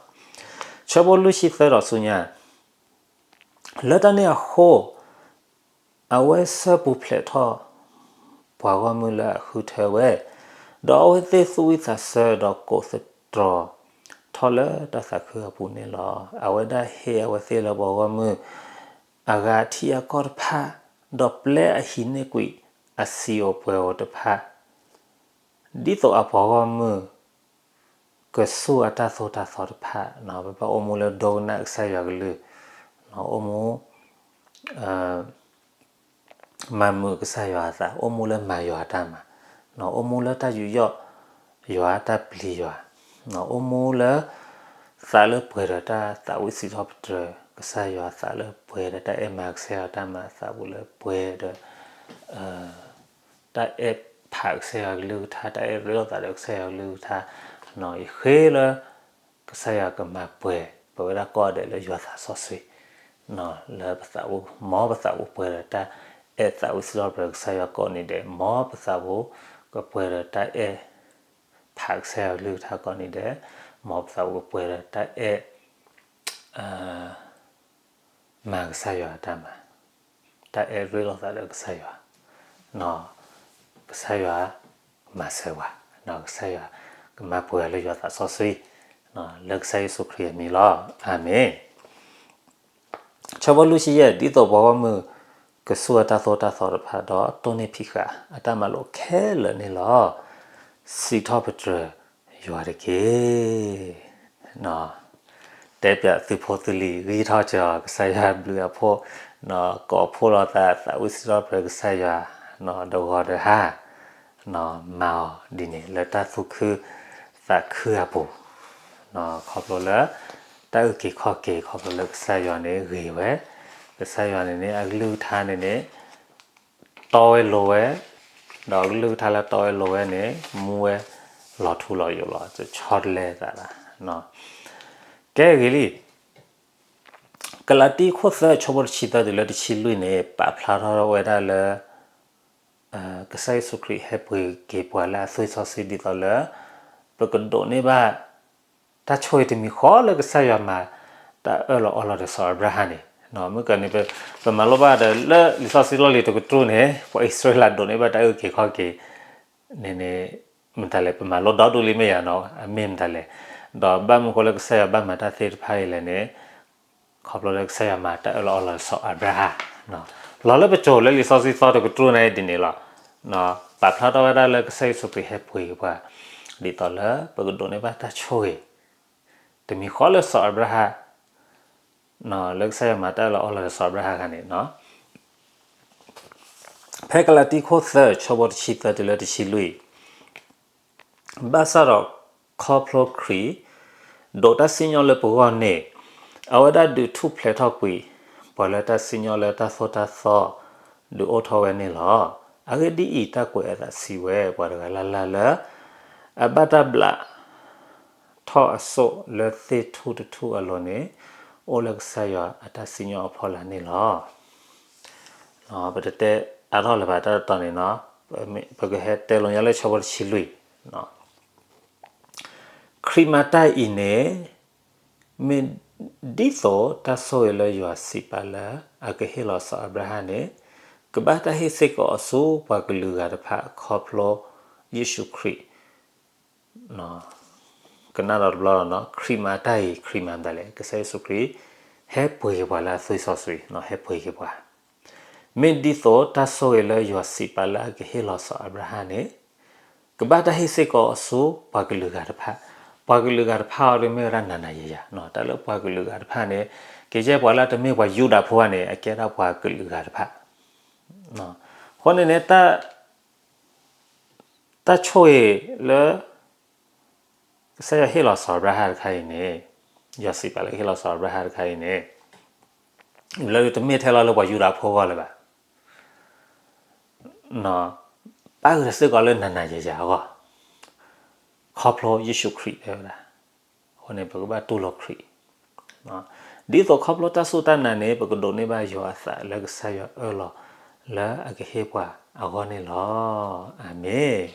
ဆၢဖိလွံၢ်ဆံသၢဒီးဆူညါ, လၢတၢ်န့ၣ်အဃိ အဝဲဆၢပူၤဖျဲးထီၣ် ပှၤဂီၢ်မုၢ်လၢအဃုထၢဝဲ, ဒီးအဝဲသ့ၣ်သူၣ်ဝံၣ်သးစဲဒီးကိးသတြီၤထီၣ်လၢတၢ်သးခုအပူၤန့ၣ်လီၤ. အဝဲဒၣ်ဟ့ၣ်အဝဲသ့ၣ်လၢပှၤဂီၢ်မုၢ် အဂၤအထံအကီၢ်တဖၣ်, ဒီးပျဲအဟံးန့ၢ်ကွံာ်အစံာ်ဧိၤပှဲၤဧိၤတဖၣ် ဒ်သိးအပှၤဂီၢ်မုၢ် ကဆူၣ်အတၢ်သိၣ်တၢ်သီတဖၣ်, ပဘၣ်အိၣ်မူလၢဒိကနၣ်ကစၢ်ယွၤကလုၢ်, အိၣ်မူ မၤမုာ်ကစၢ်ယွၤအသး, အိၣ်မူလၢမၤယွၤအတၢ်မၤ, အိၣ်မူလၢတၢ်ယူးယီၣ်ယွၤ တၢ်ပျံၤယွၤ, အိၣ်မူလၢ သးလၢပှဲၤဒီးတၢ်သးဝံၣ်စံးထီၣ်ပတြၢၤကစၢ်ယွၤ, သးလၢပှဲၤဒီးတၢ်အဲၣ်မၤကစၢ်ယွၤတၢ်မၤ, သးပူၤလၢပှဲၤဒီး တၢ်အဲၣ်ဖးကစၢ်ယွၤကလုၢ်ကထါ, တၢ်အဲၣ်ရ့လိာ်သးဒီးကစၢ်ယွၤကလုၢ်ကထါ, ယဃ့လၢ ကစၢ်ယွၤကမၤပှဲၤ ပဝဲဒၣ်ကိးဂၤဒဲးလၢယွၤသးစီဆှံ, လၢပသးပူၤ, မ်ပသးပူၤပှဲၤဒီးတၢ်အဲၣ်သးဝံၣ်စံးထီၣ်ပတြၢၤကစၢ်ယွၤကိးနံၤဒဲး, မ်ပသးပူၤကပှဲၤဒီးတၢ်အဲၣ် ဖးကစၢ်ယွၤကလုၢ်ကထါကိးနံၤဒဲး, မ်ပသးပူၤကပှဲၤဒီးတၢ်အဲၣ် မၤကစၢ်ယွၤအတၢ်မၤ, တၢ်အဲၣ်ရ့လိာ်သးဒီးကစၢ်ယွၤ, ကစၢ်ယွၤကမၤစၢၤဝဲ, ကစၢ်ယွၤကမၤပှဲၤလၢယွၤသးစီဆှံ, လၢကစၢ်ယ့ၣ်ၡူးခရံာ်အမံၤလီၤ. အၤမ့ၣ်. ဆၢဖိလွံၢ်ဆံယဲၢ်, ဒ်သိးပှၤဂီၢ်မုၢ်ကဆူၣ်အတၢ်သိၣ်တၢ်သီတဖၣ်, ဒီးတိၢ်န့ၢ်ဖံးဃာ်အတၢ်မၤလိာ်ခဲလၢာ်န့ၣ်လီၤ. စံးထီၣ်ပတြၢၤယွၤတက့ၢ်. တဲပၠးသုဖိသုလံၤ ဂံၢ်ထီၣ်က့ၤအီၤကစၢ်ယွၤဘျုးအဖှိၣ်, ကိးဖှိၣ်လိာ်သးသးဝံၣ်စံးထီၣ်ပတြၢၤကစၢ်ယွၤ, ဒီးဂီၤဒီးဟါ မၤအီၤဒ်န့ၣ် လၢတၢ်သူၣ်ခုသးခုအပူၤ, ခီဖျိလၢ တၢ်အုၣ်က့ၤခီၣ်က့ၤ ခီဖျိလၢကစၢ်ယွၤန့ၣ်ဂ့ၤဝဲ, ကစၢ်ယွၤန့ၣ်န့ၣ် အကလုၢ်ကထါန့ၣ်န့ၣ် တီဝဲလိၤဝဲ, ဒီးအကလုၢ်ကထါလၢတီဝဲလိၤဝဲန့ၣ် မူဝဲလီၤထူလီၤယိာ်လီၤ, ဆီတလဲသးဘၣ်. ကဲဂ့ၤလံ, ကလၤတံ ခိၣ်သၢ ဆၢဖိတဆံသၢတုၤလၢတဆံလွံၢ်န့ၣ် ပာ်ဖျါထီၣ်ဝဲဒၣ်လၢ ကစၢ်ယ့ၣ်ၡူးခရံာ်ဟဲပှ့ၤက့ၤပှၤလၢအသွံၣ်စီဆှံဒ်သိးလၢ ပကဒိးန့ၢ်ဘၣ် တၢ်ဆိၣ်ဂ့ၤတမံၤဃီလၢကစၢ်ယွၤမၤတၢ်အၢၣ်လီၤအီလီၤဒီးစီၤအၤဘြၤဟၣ်န့ၣ်, မ့ၢ်ကန့ၣ် ပမၤလိဘၣ်ဒီးလၢလံာ်စီဆှံလီၢ်လံၤတကတြူၢ်န့ၣ် ပှၤအံၣ်စရ့လးဒိးန့ၢ်ဘၣ်တၢ်အုၣ်က့ၤခီၣ်က့ၤန့ၣ်န့ၣ် မတၤလဲၣ် ပမၤလိဒီဒူၣ်လံမ့ၢ်ယၤနီၤ အမ့ၢ်မတၤလဲၣ်, ဒီးဘၣ်မနုၤဃိလၢကစၢ်ယွၤဘၣ်မၤတၢ်သ့ၣ်တဖၣ်အံၤလဲၣ်န့ၣ် ခီဖျိလၢကစၢ်ယွၤမၤတၢ်အၢၣ်လီၤအီလီၤစီၤအၤဘြၤဟၣ်, လီၤလၢပစိၤလၢလံာ်စီဆှံသီတကတြူၢ်န့ၣ်ဒ်န့ၣ်လီၤ. ပာ်ဖျါထီၣ်ဝဲဒၣ်လၢကစၢ်ယ့ၣ်ၡူးခရံာ်ဟဲပှ့ၤပှၤ ဒ်သိးလၢပကဒိးန့ၢ်ဘၣ်တၢ်ဆိၣ်ဂ့ၤ တမံၤဃီလၢစီၤအၤဘြၤဟၣ် လၢကစၢ်ယွၤမၤတၢ်အၢၣ်လီၤအီလီၤဒီးစီၤအၤဘြၤဟၣ်အခါန့ၣ်, ဖဲကလၤတံခိၣ်သၢ ဆၢဖိတဆံသၢတုၤလၢတဆံလွံၢ်, ဘၣ်ဆၣ်ဒီးခီဖျိခရံာ် ဒိးတၢ်စံၣ်ညီၣ်လၢပဂီၢ်န့ၣ်, အဝဲဒၣ်ဒုးထူၣ်ဖျဲးထီၣ်ကွံာ် ပှၤလၢတၢ်စံၣ်ညီၣ်လၢတၢ်သိၣ်တၢ်သီ ဒုးအိၣ်ထီၣ်ဝဲန့ၣ်လီၤ. အဂ့ၢ်ဒ်အံၤ, တၢ်ကွဲးအသးစံးဝဲ, ပှၤတဂၤလၢ်လၢ်လၢ အဘၣ်တၢ်ဘျး ထီၣ်အစိၣ်လၢသ့ၣ်ထူၣ်တထူၣ်အလိၤန့ၣ်, အိၣ်လၢကစၢ်ယွၤအတၢ်စံၣ်ညီၣ်အဖီလာ်န့ၣ်လီၤ. ပတတဲအါထီၣ်လၢၤဘၣ်တၢ်တတီၤန့ၣ်နီၤ, ပကဟဲတဲလိာ်ညီလၢဆၢဖိတဆံလွံၢ်, ခရံာ်မၤတၢ်အံၤန့ၣ် မ့ၢ်ဒ်သိးတၢ်ဆိၣ်ဂ့ၤလၢယွၤစံးပာ်လၢအကဟ့ၣ်လီၤစီၤအၤဘြၤဟၣ်န့ၣ်, ကဘၣ်တၢ်ဟ့ၣ်စ့ၢ်ကီးအီၤဆူပှၤကလုာ်ဂၤတဖၣ်ခီဖျိယ့ၣ်ၡူးခရံာ် ကနၣ်ဒီးတဘျီလီၤနီၤ, ခရံာ်မၤတၢ်အံၤ ခရံာ်မၤမတၤလဲၣ်, ကစၢ်ယ့ၣ်ၡူးခရံာ် ဟဲပှ့ၤက့ၤပှၤလၢအသွံၣ်စီဆှံ, ဟဲပှ့ၤက့ၤပှၤ, မ့ၢ်ဒ်သိးတၢ်ဆိၣ်ဂ့ၤလၢယွၤစံးပာ်လၢအကဟ့ၣ်လီၤစီၤအၤဘြၤဟၣ်န့ၣ်, ကဘၣ်တၢ်ဟ့ၣ်စ့ၢ်ကီးအီၤဆူပှၤကလုာ်ဂၤတဖၣ်, ပှၤကလုာ်ဂၤတဖၣ်အံၤဒ်မ့ၢ်ဝဲဒၣ်နၤနၤယၤယၤ, တၢ်လၢပှၤကလုာ်ဂၤတဖၣ်န့ၣ် ကယဲၢ်ပှၤလၢတမ့ၢ်ပှၤယူဒၤဖိဘၣ်န့ၣ် အကဲဒၣ်ပှၤကလုာ်ဂၤတဖၣ်, အဃိန့ၣ်န့ၣ် တၢ်ဆိၣ်ဂ့ၤလၢ ကစၢ်ယွၤဟ့ၣ်လီၤစီၤအၤဘြၤဟၣ်တခါအံၤန့ၣ်, ယွၤစံးပာ်လၢကဟ့ၣ်လီၤစီၤအၤဘြၤဟၣ်တခါအံၤန့ၣ်, လၢတမ့ၢ်ထဲလီၤလၢပှၤယူဒၤဖိအဂီၢ်လၢၤဘၣ်, ပၣ်ဃုာ်စ့ၢ်ကီးလၢနၤနၤယၤယၤအဂီၢ်, ခီဖျိယ့ၣ်ၡူးခရံာ်တဲဝဲဒၣ်, အဃိန့ၣ် ပကဘၣ်တူၢ်လိာ်ခရံာ် ဒ်သိးခီဖျိတၢ်စူၢ်တၢ်နာ်န့ၣ် ပကဒိးန့ၢ်ဘၣ်ယွၤအသးလၢကစၢ်ယွၤအၢၣ်လီၤလၢအကဟ့ၣ်ပှၤအဂီၢ်န့ၣ်လီၤ. အၤမ့ၣ်.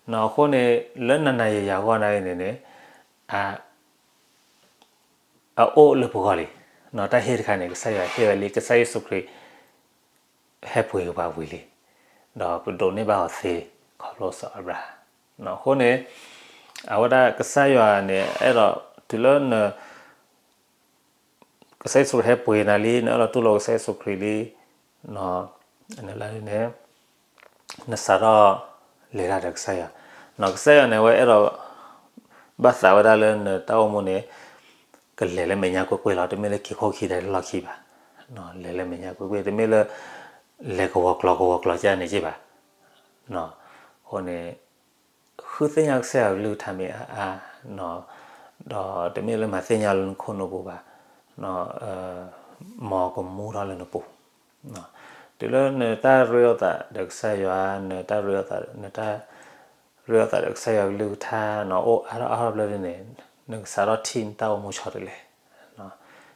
အဃိန့ၣ် လၢနၤနၤယၤယၤအဂီၢ်န့ၣ်န့ၣ် အအိၣ်လၢပဂီၢ်လံ. တၢ်ဟ့ၣ်တခါန့ၣ် ကစၢ်ယွၤဟ့ၣ်ဝဲလံ, ကစၢ်ယ့ၣ်ၡူးခရံာ် ဟဲပှ့ၤက့ၤပှၤဝံၤလံ, ဒီးပဒိးန့ၢ်ဘၣ်အီၤသ့ ခီဖျိစီၤအၤဘြၤဟၣ်. အဃိန့ၣ် အဝဲဒၣ်ကစၢ်ယွၤန့ၣ် အဲၣ်ဒိးတုၤလၢ ကစၢ်ယ့ၣ်ၡူးခရံာ်ဟဲပှ့ၤနၤလံ, နအၢၣ်လီၤတူၢ်လိာ်ကစၢ်ယ့ၣ်ၡူးခရံာ်လံ, နလၢန့ၣ် နစးထီၣ်လဲၤတၢ်ဒီးကစၢ်ယွၤ. ကစၢ်ယွၤန့ၣ် အဝဲအဲၣ်ဒိးဘၣ်သးဝဲဒၣ်လၢနတၢ်အိၣ်မူန့ၣ် ကလဲၤလၢမဲာ်ညါကွ့ၢ်ကွ့ၢ်လီၤ, တမ့ၢ်လၢက့ၤခိၣ်ခံဒဲးလီၢ်ခံဘၣ်. လဲၤလၢမဲာ်ညါကွ့ၢ်ကွ့ၢ်, တမ့ၢ်လၢ လဲၤကဝီၤကျီၤကဝီၤကျီၤကန့ၣ်က့ဘၣ်. အဃိန့ၣ် ဃုသ့ၣ်ညါကစၢ်ယွၤကလုၢ်ကထါမ့ၢ်အါအါ, ဒီးတမ့ၢ်လၢမၤသ့ၣ်ညါလၢနခိၣ်နူာ်ပူၤဘၣ်, မ်ကမူထီၣ်လၢနပူၤ. တုၤလၢနတၢ်ရ့အီၤသးဒီးကစၢ်ယွၤ, နတၢ်ရ့အီၤသး, နတၢ်ရ့အီၤသးဒီးကစၢ်ယွၤကလုၢ်ကထါန့ၣ် အိၣ်အါထီၣ်အါထီၣ်ဘျီဒ်န့ၣ်, နကစးထီၣ်ထံၣ်နတၢ်အိၣ်မူဆီတလဲ.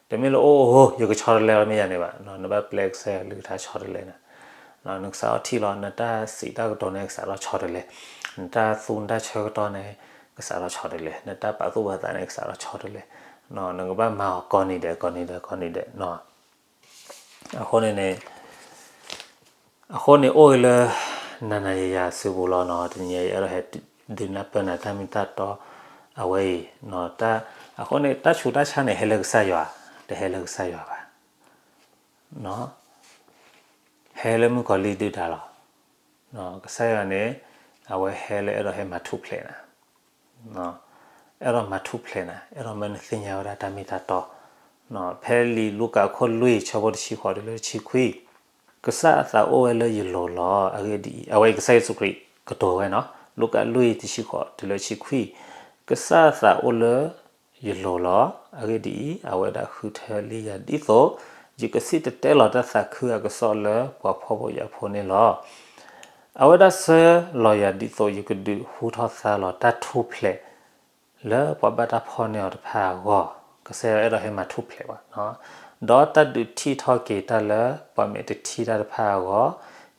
တမ့ၢ်လၢအိၣ်အိၣ် ယကဆီတလဲအီၤမ့ၢ်ယၤန့ၣ်ဘၣ်, နဘၣ်ပျဲကစၢ်ယွၤကလုၢ်ကထါဆီတလဲန့ၣ်, နကစးထီၣ်ထံၣ်လီၤ, နတၢ်စံးတၢ်ကတိၤန့ၣ် ကစးထီၣ်ဆီတလဲ, နတၢ်သူနတၢ်ဆၢကတီၢ်န့ၣ် ကစးထီၣ်ဆီတလဲ, နတၢ်ပာ်သူၣ်ပာ်သးန့ၣ် ကစးထီၣ်ဆီတလဲ, နကဘၣ်မၤအီၤကိးနံၤဒဲး ကိးနံၤဒဲး ကိးနံၤဒဲး. အဃိန့ၣ်န့ၣ် အဃိန့ၣ်အိၣ်လၢ နၤနၤယၤယၤစုပူၤလီၤနီၤ, တနံၤအံၤ ယအဲၣ်ဒိးဟဲဒုးနၢ်ပၢၢ်နၤတၢ်မ့ၢ်တၢ်တီအဝဲအံၤ, အဃိန့ၣ် တၢ်ဆူးတၢ်ဆါန့ၣ် ဟဲလၢကစၢ်ယွၤ, တဟဲလၢကစၢ်ယွၤဘၣ်. ဟဲလၢမုၣ်ကီၤလံၢ်ဒုၣ်ဒါလီၤ. ကစၢ်ယွၤန့ၣ် အဝဲဟဲလၢအဲၣ်ဒိးဟဲမၤထူၣ်ဖျဲးနၤ, အဲၣ်ဒိးမၤထူၣ်ဖျဲးနၤ, အဲၣ်ဒိးမၢနသ့ၣ်ညါဝဲဒၣ်တၢ်မ့ၢ်တၢ်တီ. ဖဲလံာ်လူၤကၣ်အခိၣ်လွံၢ် ဆၢဖိတဆံဃိးတုၤလၢတဆံခွံ, ကစၢ်အသးအိၣ်ဝဲလၢယလိၤလီၤ. အဂ့ၢ်ဒ်အံၤ, အဝဲအံၤကစၢ်ယ့ၣ်ၡူးခရံာ်ကတိၤဝဲနီၤ, လူၤကၣ်လွံၢ်တဆံဃိးတုၤလၢတဆံခွံ, ကစၢ်အသးအိၣ်လၢယလိၤလီၤ. အဂ့ၢ်ဒ်အံၤ, အဝဲဒၣ်ဃုထၢလံယၤဒ်သိး ယကစံၣ်တဲၤတဲလီၤတၢ်သးခုအကစီၣ်လၢပှၤဖှီၣ်ဖိယာ်ဖိန့ၣ်လီၤ. အဝဲဒၣ်ဆှၢလီၤယၤဒ်သိးယကဒုးဟူထီၣ်သါလီၤတၢ်ထူၣ်ဖျဲး လၢပှၤဘၣ်တၢ်ဖီၣ်န့ၢ်အီၤတဖၣ်အဂီၢ်, ကစၢ်ယွၤအဲၣ်ဒိးဟဲမၤထူၣ်ဖျဲးဘၣ်, ဒီးတၢ်ဒုးထံၣ်ထီၣ်က့ၤတၢ်လၢပှၤမဲာ်တထံၣ်တၢ်တဖၣ်အဂီၢ်,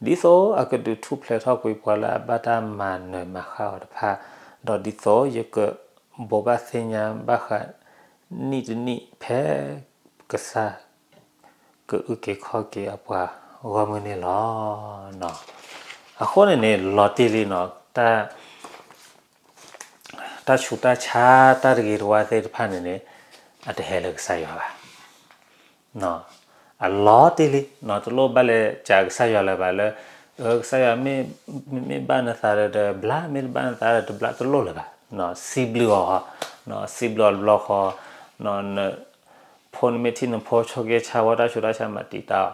ဒ်သိးအကဒုးထူၣ်ဖျဲးထီၣ်ကွံာ်ပှၤလၢအဘၣ်တၢ်မၤနၢၤမၤဃၣ်အီၤတဖၣ်, ဒီးဒ်သိးယကဘိးဘၣ်သ့ၣ်ညါဘၣ်ဃးနံၣ်တနံၣ်ဖဲကစၢ်ကအုၣ်က့ၤခီၣ်က့ၤအပှၤဂီၢ်မုၢ်န့ၣ်လီၤ. အဃိန့ၣ်န့ၣ် လီၤတံၢ်လံနီၤ, တၢ်ဆူးတၢ်ဆါ တၢ်တဂ့ၤတဝါသ့ၣ်တဖၣ်န့ၣ်န့ၣ် အတဟဲလၢကစၢ်ယွၤဘၣ်. အလီၤတံၢ်လံ, တလိၣ်ဘၣ်လဲၤစံးကစၢ်ယွၤလၢၤဘၣ်လၢ ကစၢ်ယွၤ မ့ၢ်ဘၣ်နသးဒီးတဘျါ, မ့ၢ်တဘၣ်နသးဒီးတဘျါ, တလိၣ်လၢၤဘၣ်. စံးဘျုးအီၤ, စံးဘျုးအီၤတဘျီဃီ, နဖိနမ့ၢ်ထံၣ်နဖိဆိက့ဆါဝဲ တၢ်ဆူးတၢ်ဆါမၤတံာ်တာ်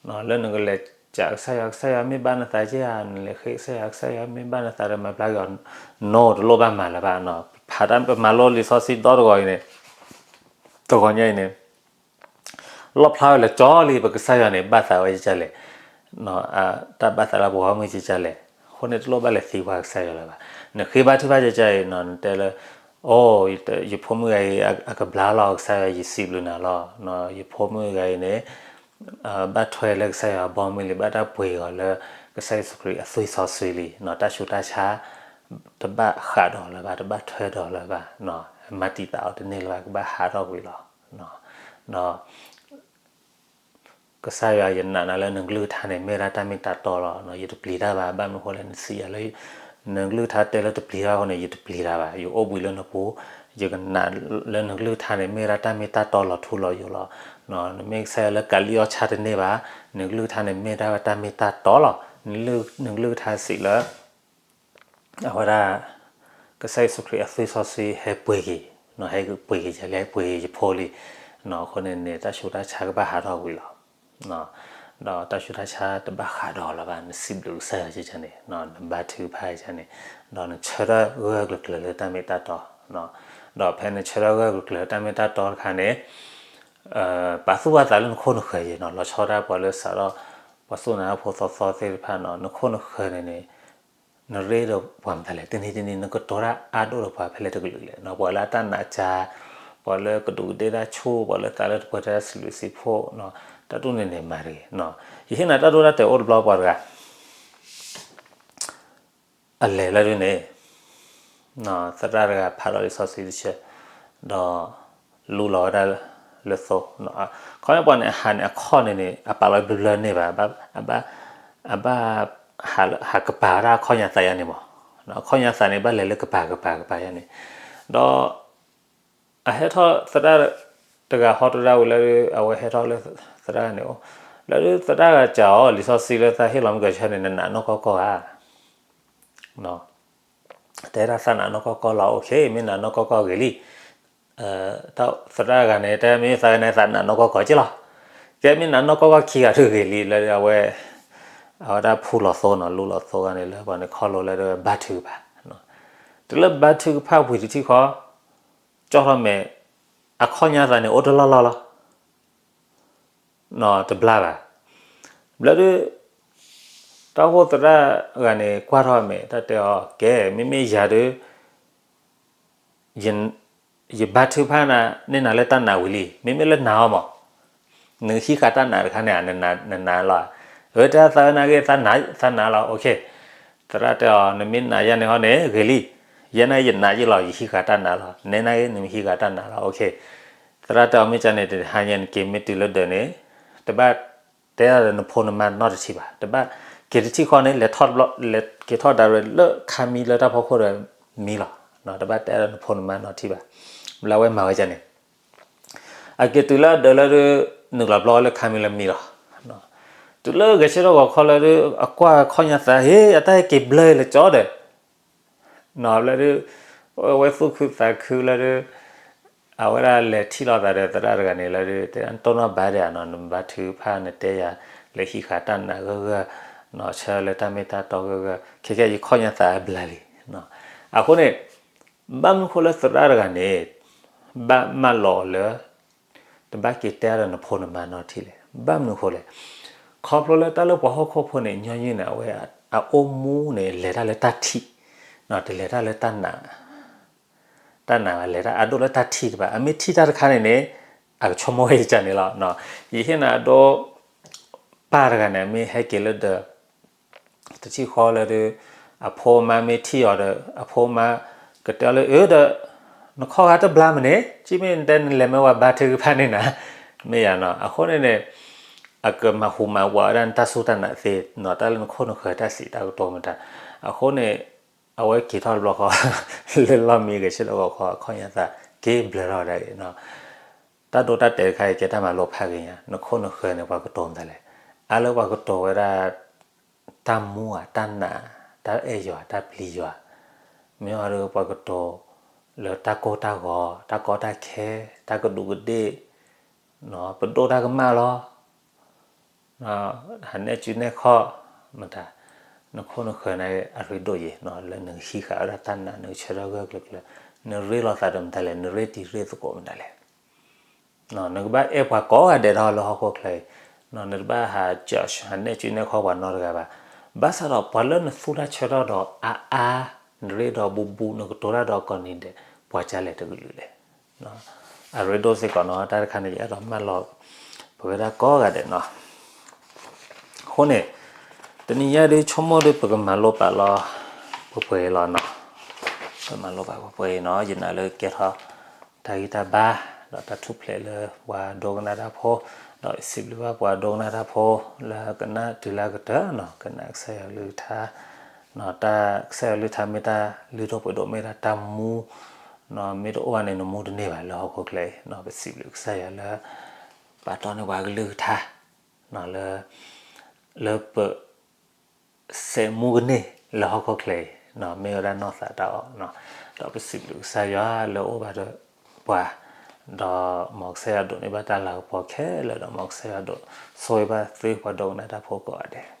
အီၤ, လၢနကလဲၤစံးကစၢ်ယွၤ, ကစၢ်ယွၤမ့ၢ်ဘၣ်နသးက့ဧါ, နလဲၤဃ့ကစၢ်ယွၤ, ကစၢ်ယွၤမ့ၢ်ဘၣ်နသးဒီးမၤဘျါက့ၤအီၤ, နီတလိၣ်ဘၣ်မၤလၢၤဘၣ်. ဖးတၢ်ပမၤလိလံာ်စီဆှံဒီတဂီၤအံၤန့ၣ်, တဂီၤညါအံၤန့ၣ် လီၣ်ဖျါဝဲလၢကၠီလံ ပကစၢ်ယွၤန့ၣ် ဘၣ်သးဝဲကလဲၣ်, တၢ်ဘၣ်သးလၢပဂီၢ်မုၢ်ကလဲၣ်, အဃိန့ၣ်တလိၣ်ဘၣ်လဲၤသံကွၢ်ကစၢ်ယွၤလၢၤဘၣ်. နဃ့ဘါထုကဖၣ်ကၠီအံၤနီၤ, နတဲလၢ အိၣ်, ယဖိမုၣ်ဂၤအံၤ အကဘျါလီၤ, ကစၢ်ယွၤ ယစံးဘျုးနၤလီၤ. ယဖိမုၣ်ဂၤအံၤန့ၣ် ဘၣ်ထွဲလၢကစၢ်ယွၤအဘီအမုၢ်လံ, ဘၣ်တၢ်ပှ့ၤအီၤလၢကစၢ်ယ့ၣ်ၡူးခရံာ်အသွံၣ်စီဆှံလံ, တၢ်ဆူးတၢ်ဆါ တဘၣ်ဃးဒီးလၢၤဘၣ်, တဘၣ်ထွဲဒီးလၢၤဘၣ်, မၤတံာ်တာ်အီၤတန့ၢ်လၢၤဘၣ်, ကဘၣ်ဟးထီၣ်ကွံာ်လီၤ. ဒီး ကစၢ်ယွၤ ယနာ်နၤလၢနကလုၢ်ကထါန့ၣ် မ့ၢ်ဒၣ်တၢ်မ့ၢ်တၢ်တီလီၤ. ယတပျံၤတၢ်ဘၣ်, ဘၣ်မနုၤအဃိလဲၣ်, နစံးယၤလၢ နကလုၢ်ကထါတဲလၢတပျံၤတၢ်အဃိန့ၣ် ယတပျံၤတၢ်ဘၣ်, ယအိၣ်ဘှံးလၢနပူၤ, ယကနာ်လၢနကလုၢ်ကထါန့ၣ် မ့ၢ်ဒၣ်တၢ်မ့ၢ်တၢ်တီလီၤထူလီၤယိာ်လီၤ. နမ့ၢ်ကစၢ်ယွၤလၢကးလံၣ်အီၣ်ဆၣ်တန့ၢ်ဘၣ်, နကလုၢ်ကထါန့ၣ် မ့ၢ်ဒၣ်တၢ်မ့ၢ်တၢ်တီလီၤ. နကလုၢ်ကထါစံးလၢ အဝဲဒၣ် ကစၢ်ယ့ၣ်ၡူးခရံာ်အသွံၣ်စီဆှံဟဲပှ့ၤက့ၤ, ဟဲပှ့ၤက့ၤယၤလံ, ဟဲပှ့ၤက့ၤယဖိလံ. အဃိန့ၣ်န့ၣ် တၢ်ဆူးတၢ်ဆါကဘၣ်ဟးထီၣ်ကွံာ်လီၤ. ဒီးတၢ်ဆူးတၢ်ဆါတဘၣ်ဃးဒီးလၢၤဘၣ်, နစံးဘျုးကစၢ်ယွၤကန့ၣ်, နဘါထုကဖၣ်ကန့ၣ်, ဒီးနဆၢထၢၣ်ဂၢၢ်ဂၢၢ်ကျၢၤကျၢၤလၢတၢ်မ့ၢ်တၢ်တီ, ဒီးဖဲနဆၢထၢၣ်ဂၢၢ်ဂၢၢ်ကျၢၤလၢတၢ်မ့ၢ်တၢ်တီတခါန့ၣ် ပာ်သူၣ်ပာ်သးလၢနခိၣ်နဃၢၤယဲနီၤ, လီၤဆီဒၣ်ပှၤလၢစးထီၣ် ပှၤစူၢ်နာ်ဖိသီသီသ့ၣ်တဖၣ်နီၤ, နခိၣ်နဃၢၤန့ၣ်န့ၣ် နရ့ဒီးပှၤမတၤလဲၣ်, တနံၤတနံၤ နကတိၤတၢ်အါဒိၣ်ဒီးပှၤဖဲလဲၣ်တကလုာ်လဲၣ်, ပှၤလၢအတၢ်နာ်စှၤ, ပှၤလၢကဒူးကဒ့တၢ်ဆူၣ်, ပှၤလၢသးလၢတပှဲၤတၢ်စံးဘျုးစံးဖှိၣ်, တၢ်ဒ်န့ၣ်န့ၣ်မၤတဂ့ၤ. ယဟ့ၣ်နၤတၢ်ဒိတၢ်တဲာ်အိၣ်တဘျီပှၤတဂၤ အလဲၤလၢဒ်န့ၣ်, သရၣ်တဂၤဖးဒီးလံာ်စီဆှံတဆၢ, ဒီးလူလီၤဝဲဒၣ်လၢသိ, ခီပညီပှၤန့ၣ် အဟးန့ၣ်အခီၣ်န့ၣ်န့ၣ် အပာ်လီၤဘျၢဘျၢန့ၣ်ဘၣ်, အဘၣ် ဟးကပၤဝဲဒၣ်အခီၣ်ညါသးယါန့ၣ်မး, အခီၣ်ညါသးန့ၣ် ဘၣ်လဲၤလၢကပၤကပၤကပၤယါန့ၣ်, ဒီး အဟဲထီၣ်သရၣ်တဂၤဟီတရၣ်ဝံၤလၢ အဝဲဟဲထီၣ်လၢသရၣ်န့ၣ်အိၣ်, လၢသရၣ်ဂၤစံးအီၤ လံာ်စီဆှံလၢသးဟ့ၣ်လီၤမုၢ်ကဆၢန့ၣ် နနာ်နီၢ်ကီၢ်ကီၢ်ဧါ, တဲဒၣ်သးနာ်နီၢ်ကီၢ်ကီၢ်လီၤ, အိၣ်ခ့ မ့ၢ်နာ်နီၢ်ကီၢ်ကီၢ်ဂ့ၤလံ, သရၣ်ဂၤန့ၣ် တဲမ့ၢ်သးဂၤန့ၣ် သးနာ်နီၢ်ကီၢ်ကီၢ်က့လီၤ, ကဲမ့ၢ်နာ်နီၢ်ကီၢ်ကီၢ်ခံဂၤတဂ့ၤလံ လၢအဝဲ အဝဲဒၣ်ဖူလီၤသိနီၤ, လူလီၤသိဂၤန့ၣ် လၢပှၤန့ၣ်ခီၣ်လိၤလၢဘါထုကဖၣ်, တုၤလၢဘါထုကဖၣ်ဝံၤတထံၣ်ဃီ ကၠီထီၣ်မဲာ် အခီၣ်ညါသးန့ၣ် အိၣ်တလီၢ်လီၢ်လီၤ, တဘျါဘၣ်. ဘျီဒုး တၢ်အိၣ်ဖှိၣ်သရၣ်ဂၤန့ၣ် ကွၢ်ထီၣ်အမဲာ် တၢ်တဲအီၤ ကဲ မ့မ့ၢ်ယၤဒုး ယဘါထုကဖၣ်န့ၢ်နၤလၢတၢ်နာ်ဝံၤလံ, မ့မ့ၢ်လၢနာ်အီၤမး နကဟံးဃာ်တၢ်နာ်တခါန့ၣ် နနာ်လီၤ. အၢ တဲသးဝဲနာ်က့ သးနာ်လီၤ, အိၣ်ခ့. သရၣ်တဲအီၤ နမ့ၢ်နာ်ယၤန့ၣ်ဟီန့ၣ် ဂ့ၤလံ, ယဲနာ်က့ယနာ်ယ့လီၤ, ယဟံးဃာ်တၢ်နာ်လီၤ, နဲနာ်က့ နမ့ၢ်ဟံးဃာ်တၢ်နာ်လီၤ, အိၣ်ခ့. သရၣ်တဲအီၤ မ့ၢ်ကန့ၣ် တဟါညါနက့ၤမ့ၢ်တုၤလၢဒၢးန့ၣ် တဘၣ်တဲဒၣ်ဒီးနဖိနမါနီတထံၣ်ဘၣ်, တဘၣ်က့ၤတထံၣ်ဃီန့ၣ် လဲၤထီၣ်တဘျီ လဲၤက့ၤထီၣ်ဒၣ်ရဲၣ်လၢခါမံလၢတၢ်ဖီခိၣ်ဒီးမံလီၤ, တဘၣ်တဲဒၣ်ဒီးနဖိနမါနီတထံၣ်ဘၣ်. ဘျီဝဲမၤဝဲဒ်န့ၣ် အက့ၤတုၤလၢအဒၢးလၢဒုး နုာ်လီၤဘျီဝဲလၢခါမံလၢမံလီၤ. တုၤလၢဂဲၤဆၢထၢၣ်ဂီၤခီလၢဒုး အကွၢ်ခီၣ်ညါသး ဟ့ၣ် အတၢ်ဟဲက့ၤဘျၢလၢကၠီဒီး ဘျီဒုး အဝဲသူၣ်ခုသးခုလၢဒုး အဝဲဒၣ်လဲၤထံၣ်လိာ်သးဒီးသရၣ်တဂၤန့ၣ်လၢဒုး တဲတိၢ်နီၣ်ဘါဒဲးဧါနီၤ, နဘါထုကဖၣ် နတဲယၤ လၢဟံးဃာ်တၢ်နာ်ဂၢၢ်ဂၢၢ်, ဆၢလၢတၢ်မ့ၢ်တၢ်တီဂၢၢ်ဂၢၢ်, ခဲကဲယခီၣ်ညါသးအဘျါလံ. အဃိန့ၣ် ဘၣ်မနုၤဃိလၢသရၣ်တဂၤန့ၣ် ဘၣ်မၢလီၤအီၤလၢ တဘၣ်က့ၤတဲအါဒီးနဖိနမါနီတထံၣ်လဲၣ်. ဘၣ်မနုၤဃိလဲၣ်. ခီဖျိလၢတၢ်လၢပှၤဟီၣ်ခိၣ်ဖိန့ၣ် ညီနုၢ်န့ၣ် အဝဲအအိၣ်မူန့ၣ် လဲၤတၢ်လၢတၢ်ထံၣ်, တလဲၤတၢ်လၢတၢ်နာ်, တၢ်နာ်ဘၣ်, လဲၤတၢ်အဒိၣ်လၢတၢ်ထံၣ်တဘၣ်. အမ့ၢ်ထံၣ်တၢ်တခါန့ၣ်န့ၣ် အကဆိကမိၣ်ဝဲဒ်န့ၣ်လီၤ. ယဟ့ၣ်နၤအဒိ ပၢ်တဂၤန့ၣ် အမ့ၢ်ဟဲက့ၤလၢဒၢး တထံၣ်ဃီလၢဒုး အဖိအမါမ့ၢ်ထံၣ်အီၤဒီး အဖိအမါကတဲအီၤလၢ အၢ ဒီး နခီၣ်ဂၤတဘျါမးန့ၣ် ကမ့ၢ်တဲနလဲၤမ့ၢ်ဝဲဘါထုကဖၣ်န့ၣ်နၤ, မ့ၢ်ယၤနီၤ. အဃိန့ၣ်န့ၣ် အကမၤဟူးမၤဝးဝဲဒၣ်နတၢ်စူၢ်တၢ်နာ်သ့နီၤ, တၢ်လၢနခိၣ်နဃၢၤတၢ်စံးတၢ်ကတိၤမတၤ. အဃိန့ၣ် အဝဲက့ၤထီၣ်တဘျီဃီ လၢလီၢ်မံဂဲၤဆၢထၢၣ်ဂီၤခီ အခီၣ်ညါသးက့ၤဘျၢထီၣ်ဝဲဒၣ်အံၤနီၤ. တၢ်ဒိတၢ်တဲာ်တခါအံၤ ကဲတၢ်မၤလိဖးဂ့ၤညါ, နခိၣ်နဃၢၤန့ၣ် ပှၤကတိၤမတၤလဲၣ်. အါလၢပှၤကတိၤဝဲဒၣ် တၢ်မူဧါ, တၢ်နာ်, တၢ်အဲၣ်ယွၤ, တၢ်ပျံၤယွၤ, မ့ၢ်အီၤဒီးပှၤကတိၤလၢတၢ်ကိၢ်တၢ်ဂီၤ, တၢ်ကီတၢ်ခဲ, တၢ်ကဒူးကဒ့ၣ်, ပဒိၣ်တၢ်ကမၣ်လီၤ. ဟးနဲၣ်စုနဲၣ်ခီၣ်မတၤ, နခိၣ်နဃၢၤန့ၣ်အရ့ဒိၣ်ယဲၤ, လၢနကဟံးဃာ်ဝဲဒၣ်တၢ်နာ်, နကဆၢထၢၣ်ဂၢၢ်ကျၢၤကျၢၤ, နရ့လိာ်သးဒီးမတၤလဲၣ်, နရ့တံၤရ့သကိးမတၤလဲၣ်. နကဘၣ်အဲၣ်ပှၤကိးဂၤဒဲးထီၣ်လၢဟီၣ်ခိၣ်ချၢအံၤ, နတဘၣ်ဟး judge ဟးနဲၣ်စုနဲၣ်ခီၣ်ပှၤနီတဂၤဘၣ်. ဘၣ်ဆၣ်ဒီးပှၤလၢနသူတၢ်ဆၢထၢၣ်ဒီးအါအါ, နရ့ဒီးဘူးဘူး, နကတိၤတၢ်ဒီးကိးနံၤဒဲး, ပှၤကလဲၤတကလုာ်လဲၣ်. အရ့ဒိၣ်စ့ၢ်ကီးနီၤ, တၢ်တခါန့ၣ် ယအဲၣ်ဒိးမၢလီၤ ပဝဲဒၣ်ကိးဂၤဒဲးနီၤ. အဃိန့ၣ် တနံၤညါဒုးဆိကမိၣ်ဒုး ပကမၤလိပာ်လီၤ ပှဲၤပှဲၤအံၤလီၤနီၤ. ပမၤလိပာ်ပှဲၤပှဲၤအံၤနီၤ, ယနာ်လၢကဲထီၣ်တၢ်ဂံၢ်တၢ်ဘါ, ဒီးတၢ်ထူၣ်ဖျဲးလၢပှၤဒိကနၣ်တၢ်ဖိ, ဒီးစံးဘျုးဘၣ်ပှၤဒိကနၣ်တၢ်ဖိ လၢကနၣ်တုၤလၢအကတၢၢ်နီၤ, ကနၣ်ကစၢ်ယွၤကလုၢ်ကထါ, တၢ်ကစၢ်ယွၤကလုၢ်ကထါမ့ၢ်တၢ်လုၢ်ဒိၣ်ပှ့ၤဒိၣ် မ့ၢ်ဒၣ်တၢ်မူ, မ့ၢ်တအိၣ်ဘၣ်န့ၣ် နမူတန့ၢ်ဘၣ်လၢဟီၣ်ခိၣ်ချၢအံၤ, ပစံးဘျုးကစၢ်ယွၤလၢ ပာ်တီၢ်န့ၢ်ပှၤကလုၢ်ကထါ, လၢ လၢပ စဲးမူကန့ၢ်လၢဟီၣ်ခိၣ်ချၢအံၤ, မ့ၢ်ဝဲဒၣ်နီၢ်သးတၢ်အီၣ်, ဒီးပစံးဘျုးကစၢ်ယွၤလၢအအိၣ်ဘၣ်ဒီးပှၤ, ဒီးမ်ကစၢ်ယွၤဒိးန့ၢ်ဘၣ်တၢ်လၤကပီၤခဲလၢာ်, ဒီးမ်ကစၢ်ယွၤဒိးဆိၣ်ဂ့ၤဘၣ်သုပှၤဒိကနၣ်တၢ်ဖိကိးဂၤဒဲး.